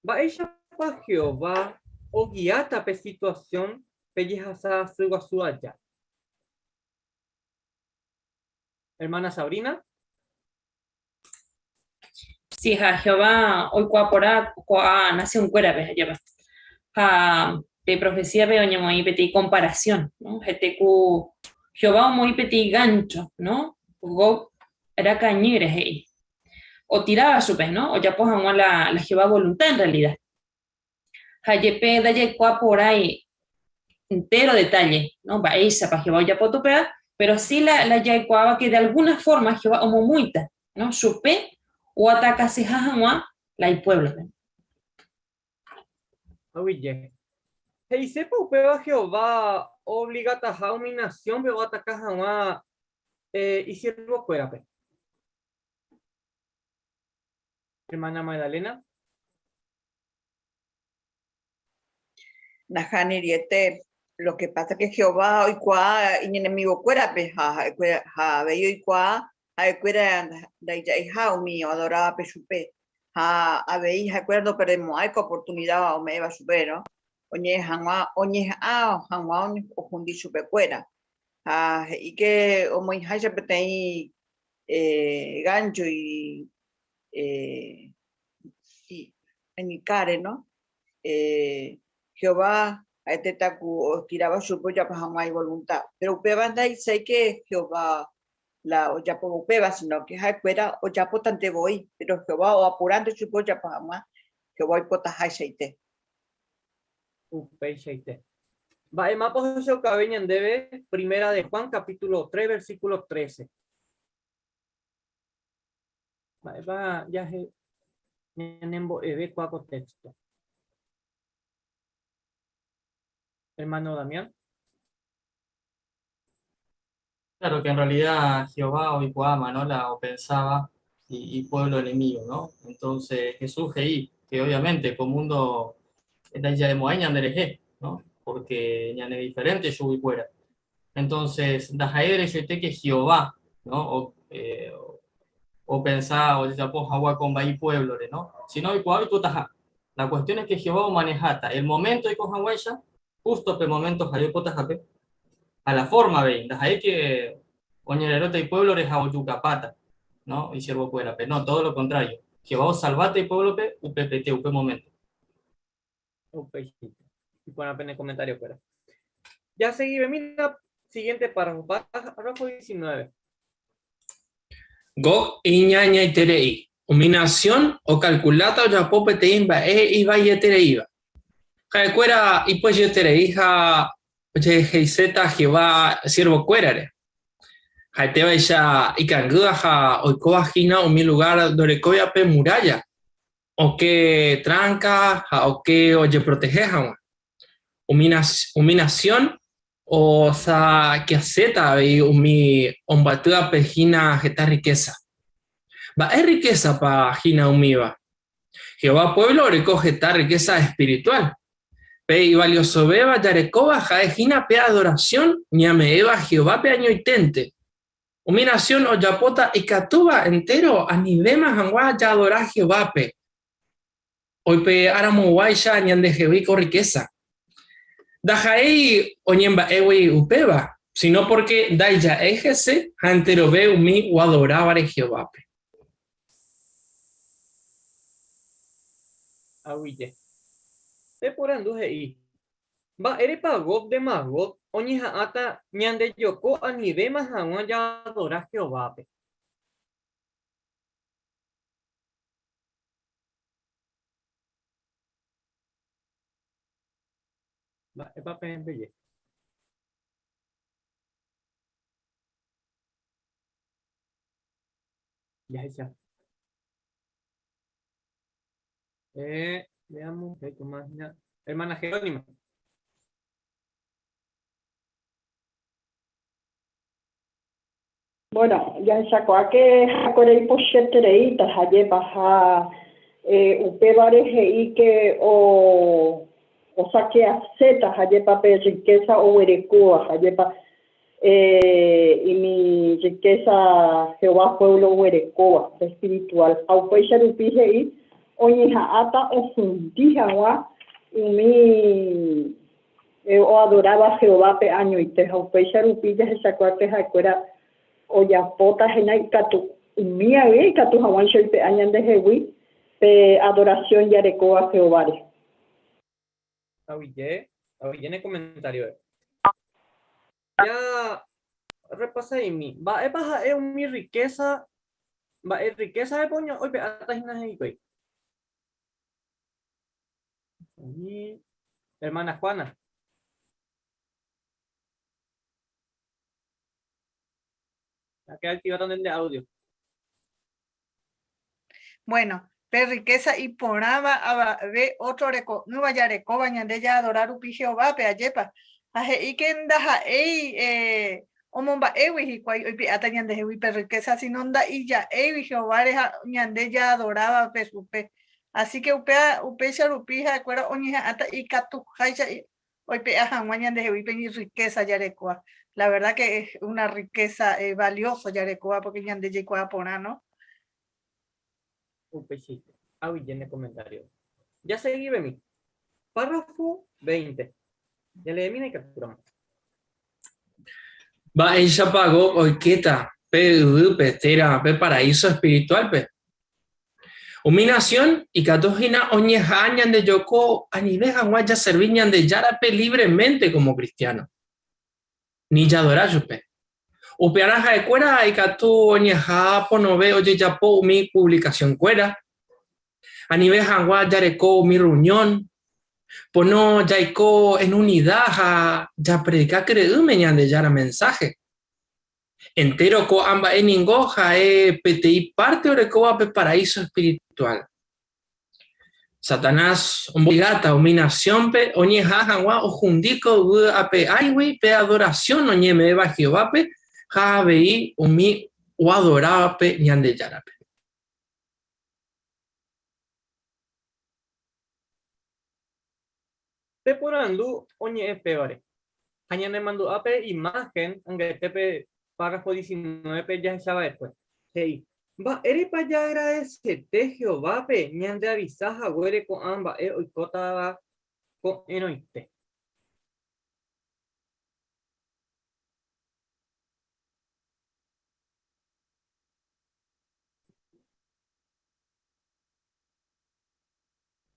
Mba'éichapa Jehová ogiáta pe situasión pe jehasa asy guasu aja? Hermana Sabrina. Sí, ha Jehová oikuaa porã ko'ã nación-kuérape, ajépa. Ha pe profecía-pe oñemoĩ peteĩ comparación, no? Hete ku Jehová omoĩ peteĩ gancho, no? Gog rakañýre he'i. otiráva chupe, no? Ojapo hag̃ua la, la Jehová voluntad en realidad. Ha jepe ndajaikuaa porãi entero detalle, no? Mba'éichapa Jehová ojapóta upéva, pero sí la, la jaikuaáva que de alguna forma Jehová omomýita, no? Chupe oatakaseha hag̃ua la ipuévlope. Aguyje. He'isépa upéva Jehová oovligataha umi nasiónpe oataka hag̃ua isiervokuérape? Hermana Magdalena. Nahániriete, lo que pasa que Jehová oikuaa iñenemigokuérape ha ha'ekuéra ha avei oikuaa ha'ekuéra ndaija'eiha umi oadorávape chupe. Ha avei ha'ekuéra ndoperdemo'ãi ko oportunida ome'ẽva chupe, no? Oñe'ẽ hag̃ua, oñeha'ã hag̃ua ohundi chupekuéra. Ha he'i ke omoĩháicha peteĩ eh, gáncho y, eh, y enykáre, no? Eh, Jehová ha'etéta ku ostiráva chupe ojapo hag̃ua ivolunta. Péro upéva nda'iséi ke Jehová la ojapóva upéva, sino ke ha'ekuéra ojapótante voi, péro Jehová oapuránte chupe ojapo hag̃ua Jehová oipotahaichaite. Upeichaite. Mba'e mápa ohechaukave ñandéve Primera de Juan capítulo 3 versículo 13. Mba'épa jahe ñanembo'eve kua ko texto? Hermano Damián. Claro que en realidad Jehová oikuaáma, ¿no? La o pensaba y, pueblo enemigo, ¿no? Entonces Jesús he'i, que obviamente ko mundo ndaija'emo'ãi ñanderehe, ¿no? Porque ñane diferente chuguikuéra. Entonces, ndaha'éi derechoite que Jehová, ¿no? O, eh, opensa ojejapo hag̃ua ko mba'e ipuévlore, ¿no? Sino oikuaa oikotaha. La cuestión es que Jehová omaneháta el momento oiko hag̃uáicha, justo pe momento ha'e oipotahápe, ha la forma avei, ndaha'éi que oñereróta ipuévlore ha ojukapáta, ¿no? Isiervokuérape. No, todo lo contrario. Jehová osalváta ipuévlope upepete, upe momento. Upeichaite. Iporã pene comentario-kuéra. Jaseguivemína siguiente párrafo, párrafo 19. Gog iñañaiterei. Umi nasión okalkuláta ojapo peteĩ mba'e ivaietereíva. Ha'ekuéra ipochyeterei ha ojeheiséta Jehová siervokuérare. Ha'etévaicha ikangýva ha oikóva hína umi lugár ndorekóivape murálla, oke tránka ha oke ojeprotehe hag̃ua. Umi nasión osakeaséta avei umi ombyatývape hína heta rrikésa. Mba'e rrikésapa hína umíva? Jehová puévlo oreko heta rrikésa espirituál. Pe ivaliosovéva jarekóva ha'e hína pe adorasión ñame'ẽva Jehovápe añoiténte. Umi nasión ojapóta ikatúva entéro anivéma hag̃ua jaadora Jehovápe, oipe'aramoguáicha ñandehegui ko rrikésa. Ndaha'éi oñemba'égui upéva, síno pórke ndaija'éi hese ha enterove umi oadorávare Jehovápe. Aguyje. Pe porandu he'i, Mba'érepa Gog de Magog oñeha'ãta ñandejoko anivéma hag̃ua jaadora Jehovápe? Mba'épa peẽ peje? Jahecha. Eh, veamos, ¿qué hay más? Hermana Jerónima. Bueno, jahechakuaa que ha'ekuéra ipochyetereíta ha jepa ha eh, upévare he'i que o osakeaséta ha jepa pe riqueza oguerekóva ha jepa eh, imi riqueza Jehová pueblo oguerekóva pe espiritual ha upéicha rupi he'i oñeha'ãta ohundi hag̃ua umi oadoráva Jehovápe añoite, ha upéicha rupi jahechakuaa pe ha'ekuéra ojapóta hína ikatu umi avei ikatu hag̃uáicha oipe'a ñandehegui pe adorasión jarekóva Jehováre. Aguyje, aguyje ne comentario-re. Ja repasa'imi, mba'épa ha'e umi riqueza? Mba'e riqueza repa oipe'áta hína hikuái? Hermana Juana. Hay que activar también de audio. Bueno, pe riqueza iporãva avave ótro oreko'ỹva jarekóva ñande jaadora rupi Jehovápe, ajépa? Ha he'íke ndaha'éi omomba'égui hikuái oipe'áta ñandehegui pe riqueza, sino nda'ija'éigui Jehováre ha ñande jaadorávape chupe. Así que upéva upéicha rupi ha'ekuéra oñeha'ãta ikatuháicha oipe'a hag̃ua ñandehegui pe riqueza jarekóva. La verdad que es una riqueza valiosa jarekóva porque ñande jaikuaa porã, no? Upeichaite. Aguyje ne comentario. Jaseguivemi. Párrafo 20. Jaleemína ikatúramo. Mba'éichapa Gog oikéta pe yvýpe térã pe paraíso espirituálpe? Umi nasión ikatu hína oñeha'ã ñandejoko anive hag̃ua jaservi Ñandejárape lívremente kómo kristiáno, ni jaadora chupe. Upearã ha'ekuéra ikatu oñeha'ã ponove ojejapo umi puvlikasionkuéra, anive hag̃ua jareko umi rreunión, pono jaiko en unida ha japredika kyre'ỹme Ñandejára mensáhe. Entéro ko'ã mba'e ningo ha'e peteĩ párte orekóva pe paraíso espirituál. Satanás omboligáta umi nasiónpe oñeha'ã hag̃ua ohundi ko yvy ape áigui pe adorasión oñeme'ẽva Jehovápe ha avei umi oadorávape Ñandejárape. Pe porandu oñe'ẽ pévare. Ha ñanemandu'a pe imáhen angetépe párrafo 19-pe jahechava'ekue. He'i, Mba'érepa jaagradesete Jehovápe ñandeavisa haguére ko'ã mba'e oikótava ko'ẽrõite?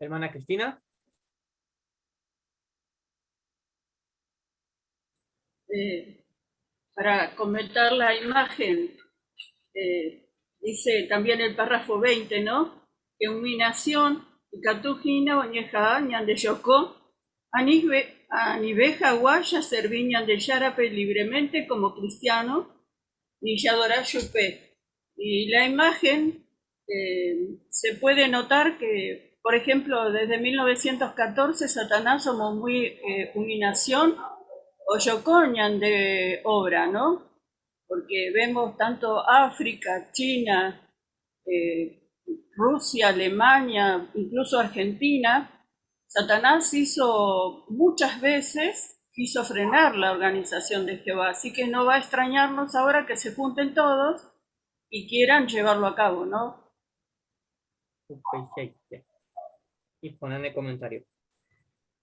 Hermana Cristina. Eh, para comentar la imagen, eh, dice también el párrafo 20, ¿no? Que umi nación ikatu hína oñeha'ã ñandejoko, anive hag̃ua jaservi Ñandejárape libremente como cristiano, ni jaadora chupe. Y la imagen eh, se puede notar que, por ejemplo, desde 1914 Satanás somos muy eh, umi nación ojoko ñande obra, ¿no? Porque vemos tanto África, China, eh, Rusia, Alemania, incluso Argentina, Satanás hizo muchas veces, quiso frenar la organización de Jehová. Así que no va a extrañarnos ahora que se junten todos y quieran llevarlo a cabo, ¿no? Upeichaite. Iporã ne comentario.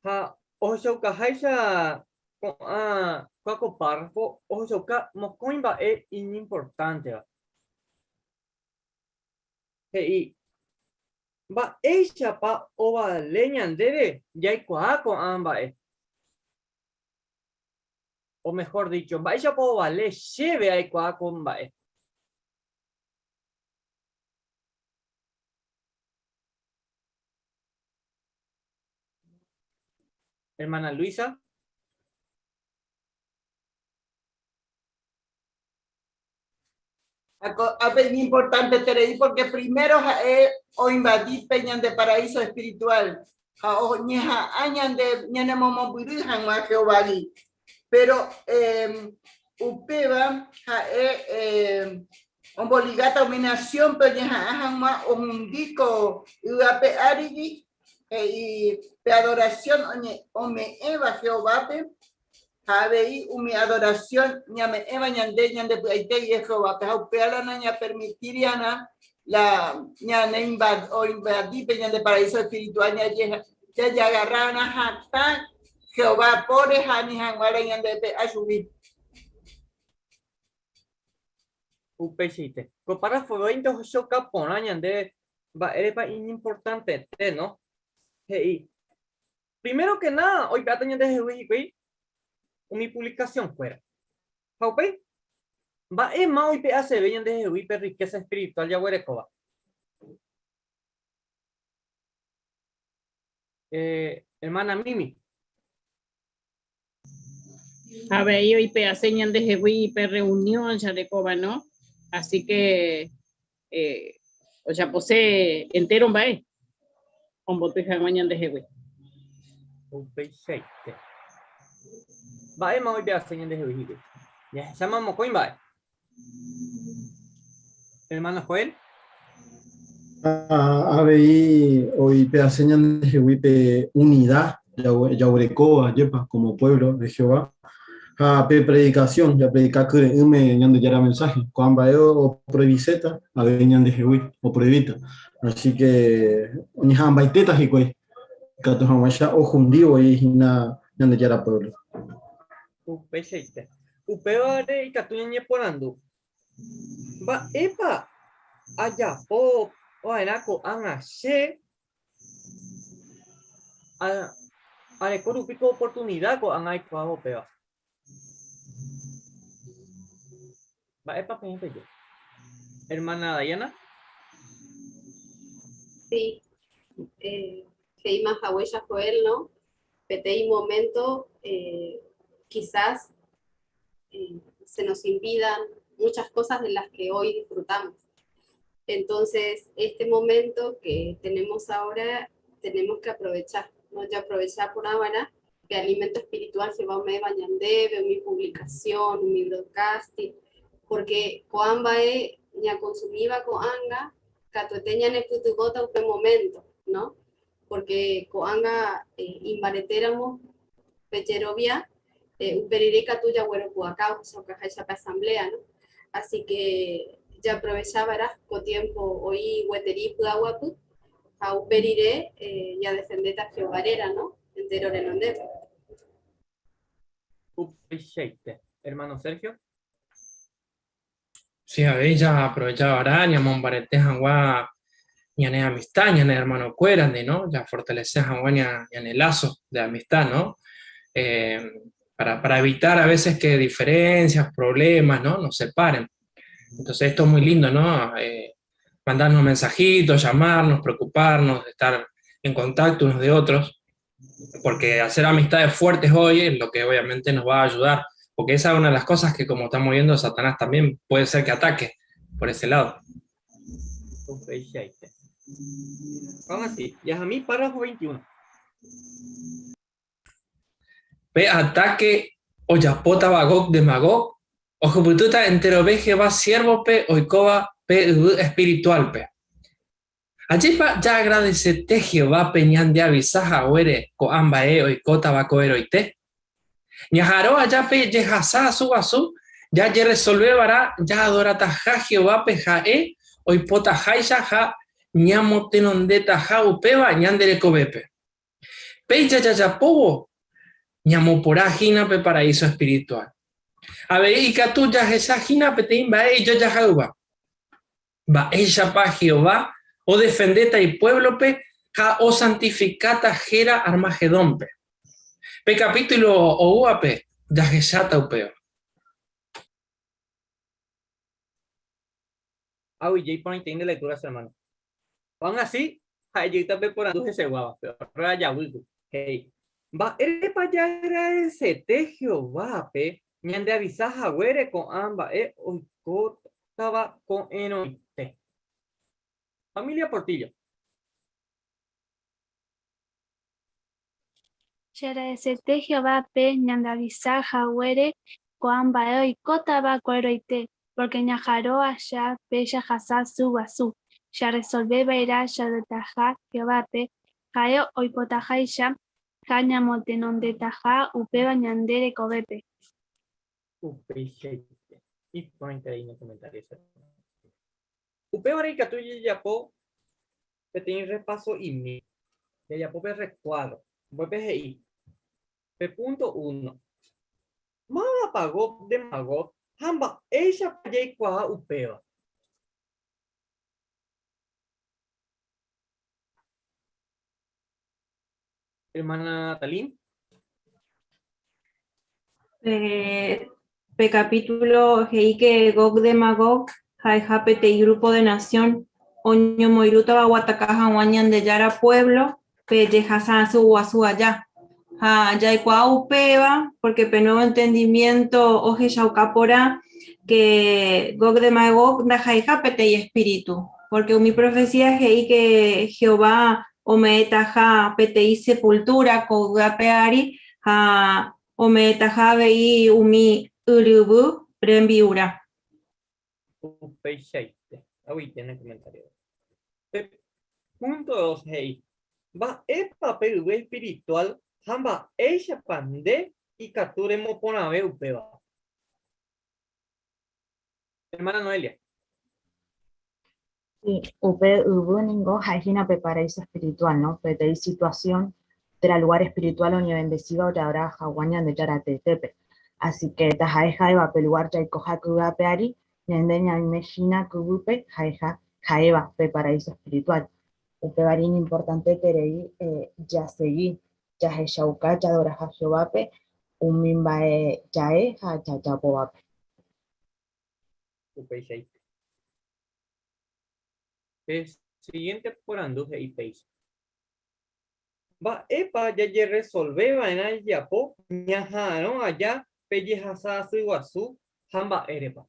Ha ohechaukaháicha ko'ã kua ko párrafo ohechauka mokõi mba'e iñimportánteva. He'i, Mba'éichapa ovale ñandéve jaikuaa ko'ã mba'e? O mejor dicho, mba'éichapa ovale chéve aikuaa ko mba'e? Hermana Luisa. Ápe iñimportanteterei porque primero ha'e oinvadi pe ñande paraíso espiritual ha oñeha'ã ñande ñanemomombyry hag̃ua Jehovágui. Péro upéva ha'e omboligáta umi nasiónpe oñeha'ã hag̃ua ohundi ko yvy ape árigui, he'i pe adorasión ome'ẽva Jehovápe Ha avei umi adorasión ñame'ẽva ñande ñande py'aite guive Jehovápe, ha upéva la nañapermitíriarã la ñane oinvadi pe ñande paraíso espiritual jajagarrarã hatã Jehová póre ha ani hag̃ua la ñandepe'a chugui. Upeichaite. Ko párrafo 20 ohechauka porã ñande mba'érepa iñimportantete, no? He'i, Primero que nada, oipe'áta ñandehegui hikuái umi publicación-kuéra. Ha upéi? Mba'éma oipe'aseve ñandehegui pe riqueza espiritual jaguerekóva? Eh, hermana Mimi. Avei oipe'ase ñandehegui pe reunión jarekóva, no? Así que eh, ojapose entero mba'e omboty hag̃ua ñandehegui. Upeichaite. Mba'éma oipe'ase ñandehegui hikuái? Jahecháma mokõi mba'e. Hermano Joel. Avei oipe'ase ñandehegui pe unida jaguerekóva, ajépa, como pueblo de Jehová, ha pe predikación, japredika kyre'ỹme Ñandejára mensaje. Ko'ã mba'e oproiviséta avei ñandehegui, oproivíta. Así que oñeha'ãmbaitéta hikuái ikatu hag̃uáicha ohundi voi hína Ñandejára pueblo. Upeichaite. Upévare ikatu ñañeporandu, Mba'épa ajapo va'erã ko'ág̃a che areko rupi ko oportunida ko'ág̃a aikuaávo upéva? Mba'épa peẽ peje? Hermana Dayana. Sí, eh, he'íma haguéicha Joel, no? Peteĩ momento eh, quizás eh, se nos impidan muchas cosas de las que hoy disfrutamos. Entonces, este momento que tenemos ahora, tenemos que aprovechar, ¿no? Ya aprovechar por ahora que alimento espiritual Jehová me bañandebe, mi publicación, mi broadcasting, porque ko'ã mba'e ñakonsumíva ko'ág̃a katuete ñanepytyvõta upe momento, ¿no? Porque ko'ág̃a eh, imbaretéramo pe jerovia, eh, upe rire katu jagueropu'aka ohechaukaháicha pe asamblea, ¿no? Así que jaaprovechava'erã ko tiempo oĩ gueteri py'aguapy ha upe rire eh, ñadefendéta Jehová réra, ¿no? Entero renondépe. Upeichaite. Hermano Sergio. Sí, avei jaaprovechava'erã ñamombarete hag̃ua ñane amistad, ñane hermanokuérandi, ¿no? Jafortalece hag̃ua ñane lazo de amistad, ¿no? Eh, para evitar a veces que diferencias, problemas, ¿no? Nos separen. Entonces esto es muy lindo, ¿no? Eh, mandarnos mensajitos, llamarnos, preocuparnos, estar en contacto unos de otros, porque hacer amistades fuertes hoy es lo que obviamente nos va a ayudar, porque esa es una de las cosas que como estamos viendo, Satanás también puede ser que ataque por ese lado. Upeichaite. Vamos así. Jahami párrafo 21. Pe ataque ojapótava Gog de Magog ohupytýta enterove Jehová siérvope oikóva pe yvy espirituálpe. Ajépa jaagradesete Jehovápe ñandeavisa haguére ko'ã mba'e oikótava ko'ẽrõite? Ñaha'arõ aja pe jehasa asu guasu, jajeresolvevarã jaadorataha Jehovápe ha'e oipotaháicha ha ñamotenondetaha upéva ñande rekovépe. Péicha jajapóvo ñamoporã hína pe paraíso espirituál. Avei ikatu jahecha hína peteĩ mba'e ijojahayva. Mba'éichapa Jehová odefendéta ipuévlope ha osantifikáta héra Armagedónpe? Pe kapítulo oúvape jahecháta upéva. Aguyje iporãitei nde lectura che hermano. Juan así ha'e jeýta pe porandu heseguáva, pe ótra javýku. He'i, Mba'érepa jaagradesete Jehovápe ñandeavisa haguére ko'ã mba'e oikótava ko'ẽrõite? Familia Portillo. Che agradesete Jehovápe ñandeavisa haguére ko'ã mba'e oikótava ko'ẽrõite, pórke ñaha'arõ aja péicha jahasa sy guasu. Jarresolve va'erã jaadoptaha Jehovápe ha'e oipotaháicha ha ñamotenondetaha upéva ñande rekovépe. Upeichaite. Iporãiterei ne comentario che hermano. Upévare ikatu jajapo peteĩ repaso'imi. Jajapo pe rekuádro. Upépe he'i, pe púnto uno, Mávapa Gog de Magog ha mba'éichapa jaikuaa upéva? Hermana Natalín. Pe Pe capítulo he'i ke Gog de Magog ha'eha peteĩ grupo de nación oñomoirũtava oataka hag̃ua Ñandejára pueblo pe jehasa asy guasu aja. Ha jaikuaa upéva porque pe Nuevo Entendimiento ohechauka porã ke Gog de Magog ndaha'eiha peteĩ espíritu, porque umi profecía he'i ke Jehová ome'ẽtaha peteĩ sepultura ko yvy ape ári ha ome'ẽtaha avei umi yryvy rembi'urã. Upeichaite. Aguyje ne comentario. Pe punto 2 he'i, Mba'épa pe yvy espiritual ha mba'éichapa nde ikatu remoporãve upéva? Hermana Noelia. Sí, upe yvy ningo ha'e hína pe paraíso espiritual, no? Peteĩ situación térã lugar espiritual oñevendesíva ojeadora haguã Ñandejára teetépe. Así que taha'e ha'éva pe lugar jaikoha ko yvy ape ári, ñande ñaime hína ko yvýpe ha'eha ha'éva pe paraíso espiritual. Upévare iñimportanteterei jasegi jahechauka jadoraha Jehovápe umi mba'e ja'e ha jajapóvape. Upeichaite. Pe siguiente porandu he'i péicha. Mba'épa jajeresolve va'erã jajapo ñaha'arõ aja pe jehasa asy guasu ha mba'érepa?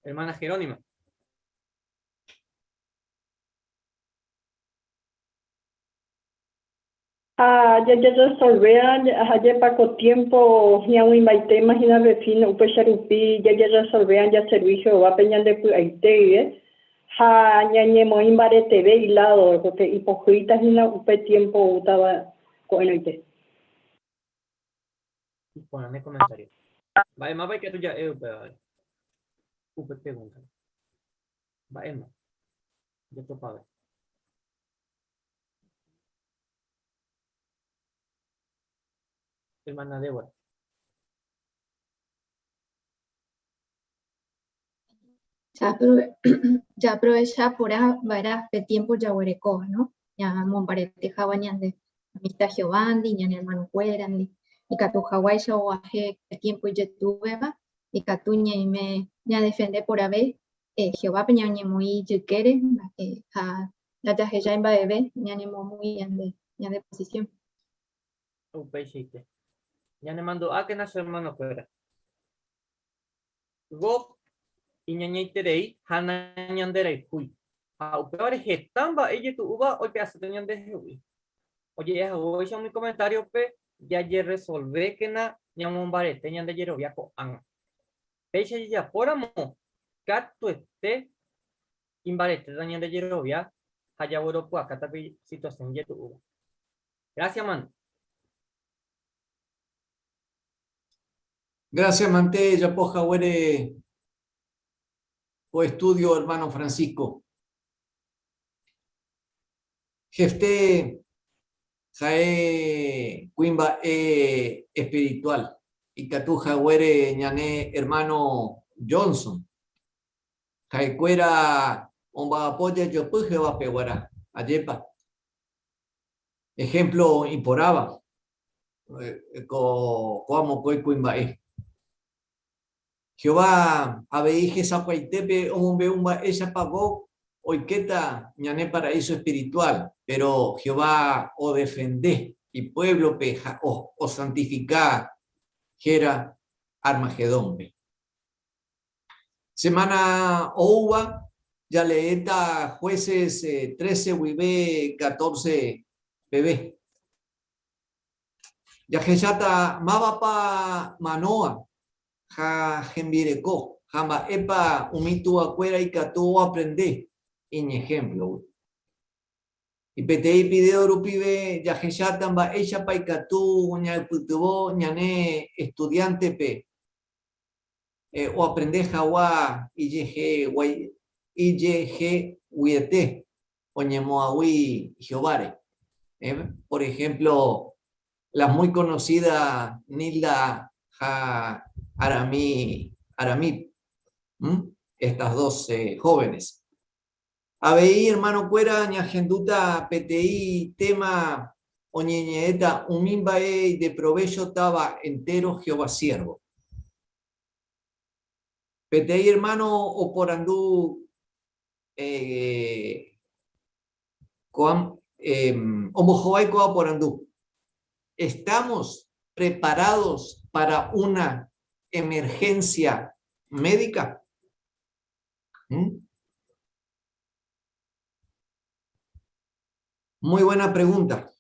Hermana Jerónima. Ha jajerresolvéa jajepa ko tiémpo hi'ag̃uimbaitéma hína pe fin, upéicha rupi jajerresolvéa jaservi Jehovápe ñande py'aite guive ha ñañemoĩ mbareteve iládo, pórke ipohýita hína upe tiémpo oútava ko'ẽrõite. Iporã ne komentário. Mba'émapa ikatu ja'e upévare? Upe pregúntare. Mba'éma? Jatopave. Hermana Débora. Jaaprovecha porã va'erã pe tiempo jaguerekóva, no? Ñamombarete hag̃ua ñande amistad Jehovándi, ñane hermanokuérandi, ikatu haguáicha oguahẽ pe tiempo ijetu'uvéva, ikatu ñaime ñadefende porãve Jehovápe ñañemoĩ ijykére ha ndajahejái mba'eve ñanemomýi ñande ñande posición. Upeichaite. Ñanemandu'ákena che hermanokuéra. Gog iñañaiterei ha nañanderayhúi. Ha upévare heta mba'e ijetu'úva oipe'aséta ñandehegui. Oje'e haguéicha umi komentáriope jajerresolvékena ñamombarete ñande jerovia ko'ág̃a. Péicha jajapóramo katuete imbaretéta ñande jerovia ha jagueropu'akáta pe situasión ijetu'úva. Gracias, mano. Gracias, mante, japo haguére ko estudio, hermano Francisco. Jefté Ha'e kuimba'e espiritual, ikatu haguére ñane hermano Johnson. Ha'ekuéra omba'apo jejopy Jehovápe guarã, ajépa. Ejemplo iporãva ko ko'ã mokõi kuimba'e. Jehová avei hesakuaitépe omombe'u mba'éichapa Gog oikéta ñane paraíso espirituál, péro Jehová odefende ipuévlope ha osantifika héra Armagedónpe. Semána oúva jaleéta Jueces 13 guive 14 peve. Jahecháta mávapa Manóa ha hembireko ha mba'épa umi tuakuéra ikatu oaprende iñehémplogui. Peteĩ vidéo rupive jahecháta mba'éichapa ikatu ñaipytyvõ ñane estudiántepe oaprende hag̃ua ijeheguiete oñemoag̃ui Jehováre. Por ejemplo, la muy conocida Nilda ha Arami, Aramí, estas dos jóvenes. Avei, hermano-kuéra, ñahendúta peteĩ tema oñeñe'ẽta umi mba'e ideprovéchotava entéro Jehová siérvo. Peteĩ hermano oporandu ko'ã ombohovái ko'ã oporandu, Estamos preparados para una emergencia médica? ¿Mm? Muy buena pregunta,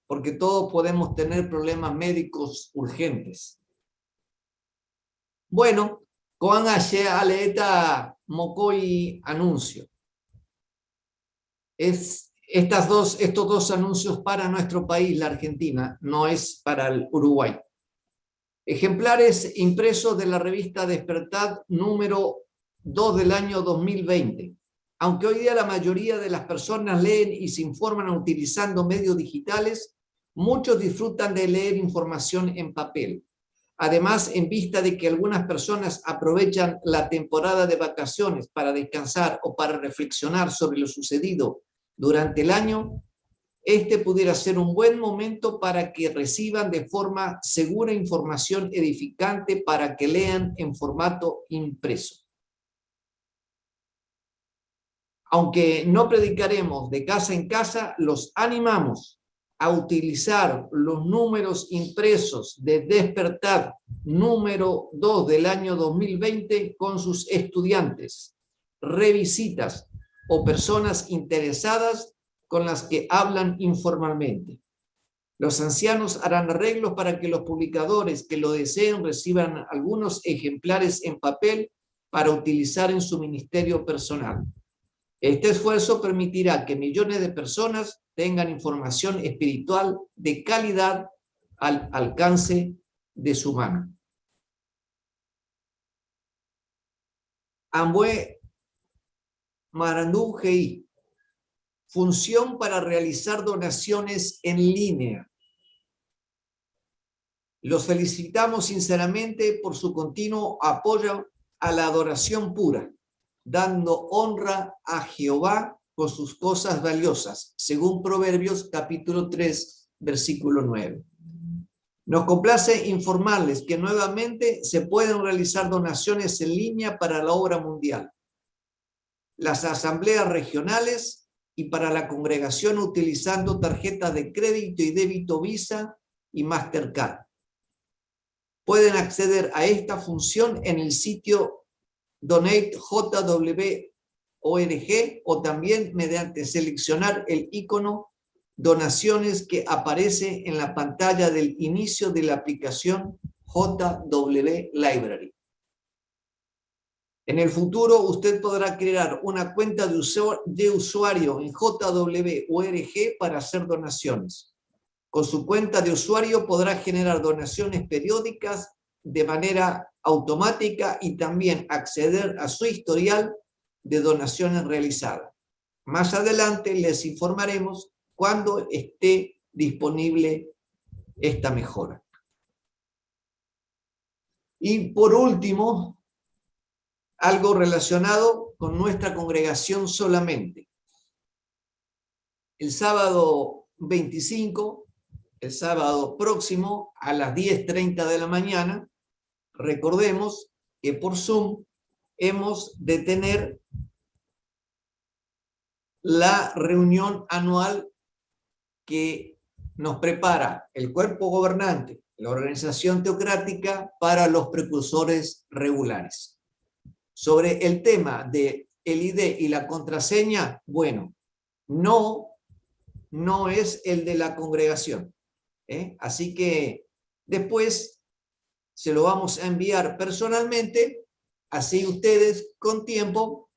porque todos podemos tener problemas médicos urgentes. Bueno, ko'ág̃a che aleéta mokõi anuncio. Es, estas dos, estos dos anuncios para nuestro país, la Argentina, no es para el Uruguay. Ejemplares impresos de la revista Despertad número 2 del año 2020. Aunque hoy día la mayoría de las personas leen y se informan utilizando medios digitales, muchos disfrutan de leer información en papel. Además, en vista de que algunas personas aprovechan la temporada de vacaciones para descansar o para reflexionar sobre lo sucedido durante el año, este pudiera ser un buen momento para que reciban de forma segura información edificante para que lean en formato impreso. Aunque no predicaremos de casa en casa, los animamos a utilizar los números impresos de Despertad número 2 del año 2020 con sus estudiantes, revisitas o personas interesadas con las que hablan informalmente. Los ancianos harán arreglos para que los publicadores que lo deseen reciban algunos ejemplares en papel para utilizar en su ministerio personal. Este esfuerzo permitirá que millones de personas tengan información espiritual de calidad al alcance de su mano. Ambue Marandu GI. Función para realizar donaciones en línea. Los felicitamos sinceramente por su continuo apoyo a la adoración pura, dando honra a Jehová con sus cosas valiosas, según Proverbios capítulo 3, versículo 9. Nos complace informarles que nuevamente se pueden realizar donaciones en línea para la obra mundial, las asambleas regionales y para la congregación utilizando tarjetas de crédito y débito Visa y Mastercard. Pueden acceder a esta función en el sitio donatejw.org o también mediante seleccionar el icono donaciones que aparece en la pantalla del inicio de la aplicación JW Library. En el futuro, usted podrá crear una cuenta de usuario en JWORG para hacer donaciones. Con su cuenta de usuario podrá generar donaciones periódicas de manera automática y también acceder a su historial de donaciones realizadas. Más adelante les informaremos cuando esté disponible esta mejora. Y por último, algo relacionado con nuestra congregación solamente. El sábado 25, el sábado próximo, a las 10:30 de la mañana, recordemos que por Zoom hemos de tener la reunión anual que nos prepara el cuerpo gobernante, la organización teocrática para los precursores regulares. Sobre el tema de el ID y la contraseña, bueno, no, no es el de la congregación, ¿eh? Así que después se lo vamos a enviar personalmente, así ustedes con tiempo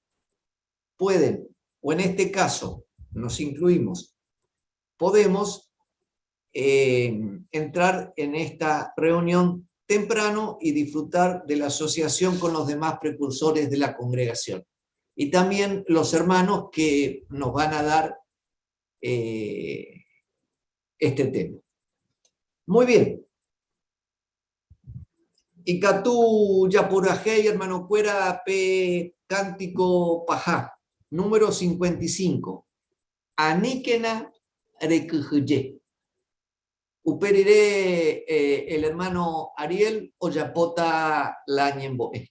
pueden, o en este caso nos incluimos, podemos entrar en esta reunión temprano y disfrutar de la asociación con los demás precursores de la congregación. Y también los hermanos que nos van a dar este tema. Muy bien. Ikatu japurahéi, hermano Cuera, pe cántico pajá. Número 55. Aníkena rekyhyje. Upe rire el hermano Ariel ojapóta la ñembo'e.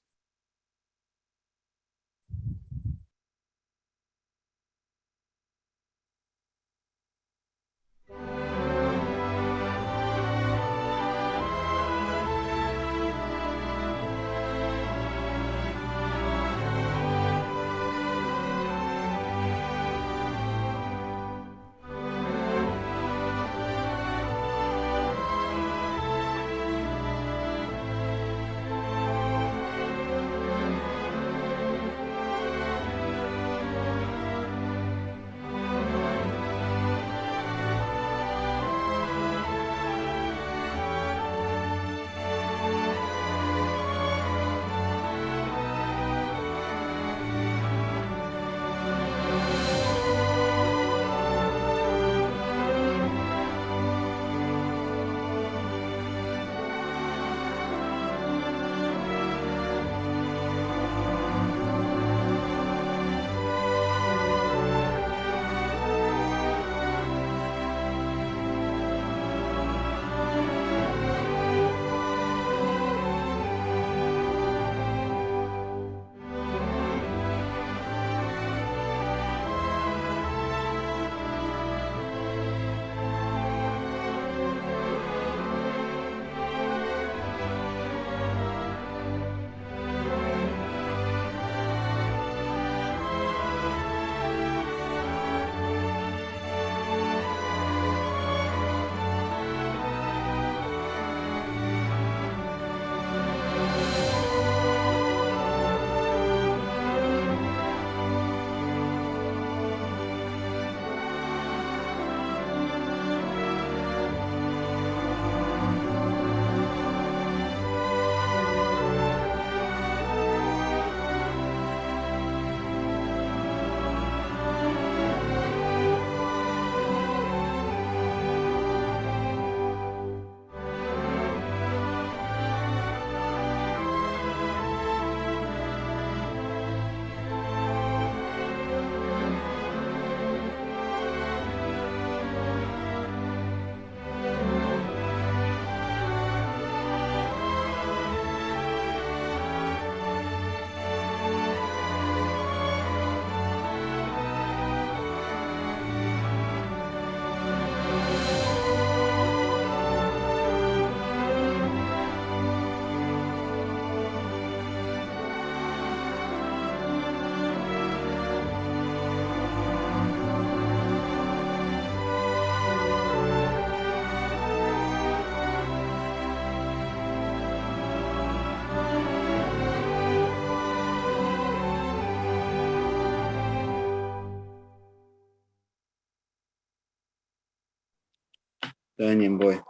Ñembo'e.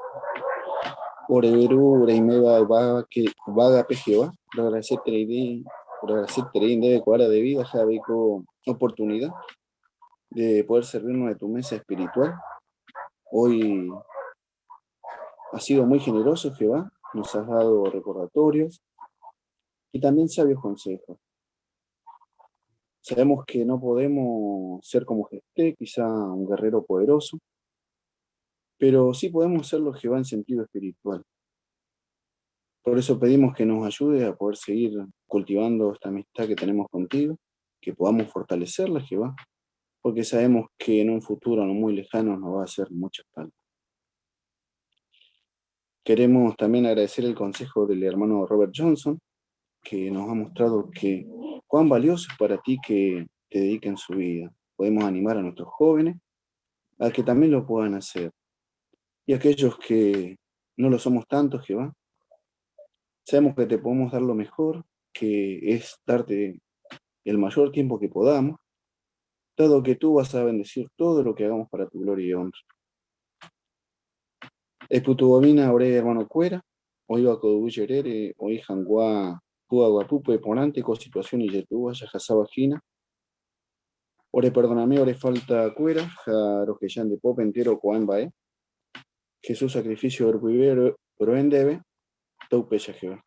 Ore Ru reiméva yvágake yvágape Jehová, roagradecerei roagradecerei ndéve ko ára de vida ha avei ko oportunidad de poder servirnos de tu mesa espiritual. Hoy has sido muy generoso, Jehová, nos has dado recordatorios y también sabios consejos. Sabemos que no podemos ser como Jefté, quizá un guerrero poderoso, pero sí podemos serlo, Jehová, en sentido espiritual. Por eso pedimos que nos ayude a poder seguir cultivando esta amistad que tenemos contigo, que podamos fortalecerla, Jehová, porque sabemos que en un futuro no muy lejano nos va a hacer mucha falta. Queremos también agradecer el consejo del hermano Robert Johnson, que nos ha mostrado que cuán valioso es para ti que te dediquen su vida. Podemos animar a nuestros jóvenes a que también lo puedan hacer. Y aquellos que no lo somos tanto, Jehová, sabemos que te podemos dar lo mejor, que es darte el mayor tiempo que podamos, dado que tú vas a bendecir todo lo que hagamos para tu gloria y honra. Eputubomina ore hermano cuera, oiba kodubuyerere, oi jangua pua guapupe ponante ko situación y yetuba yajasaba Ore perdóname, ore falta cuera, ja que de pop entero coan eh. Jesús sacrificio orbuibero, pero en debe, taupe Jehová.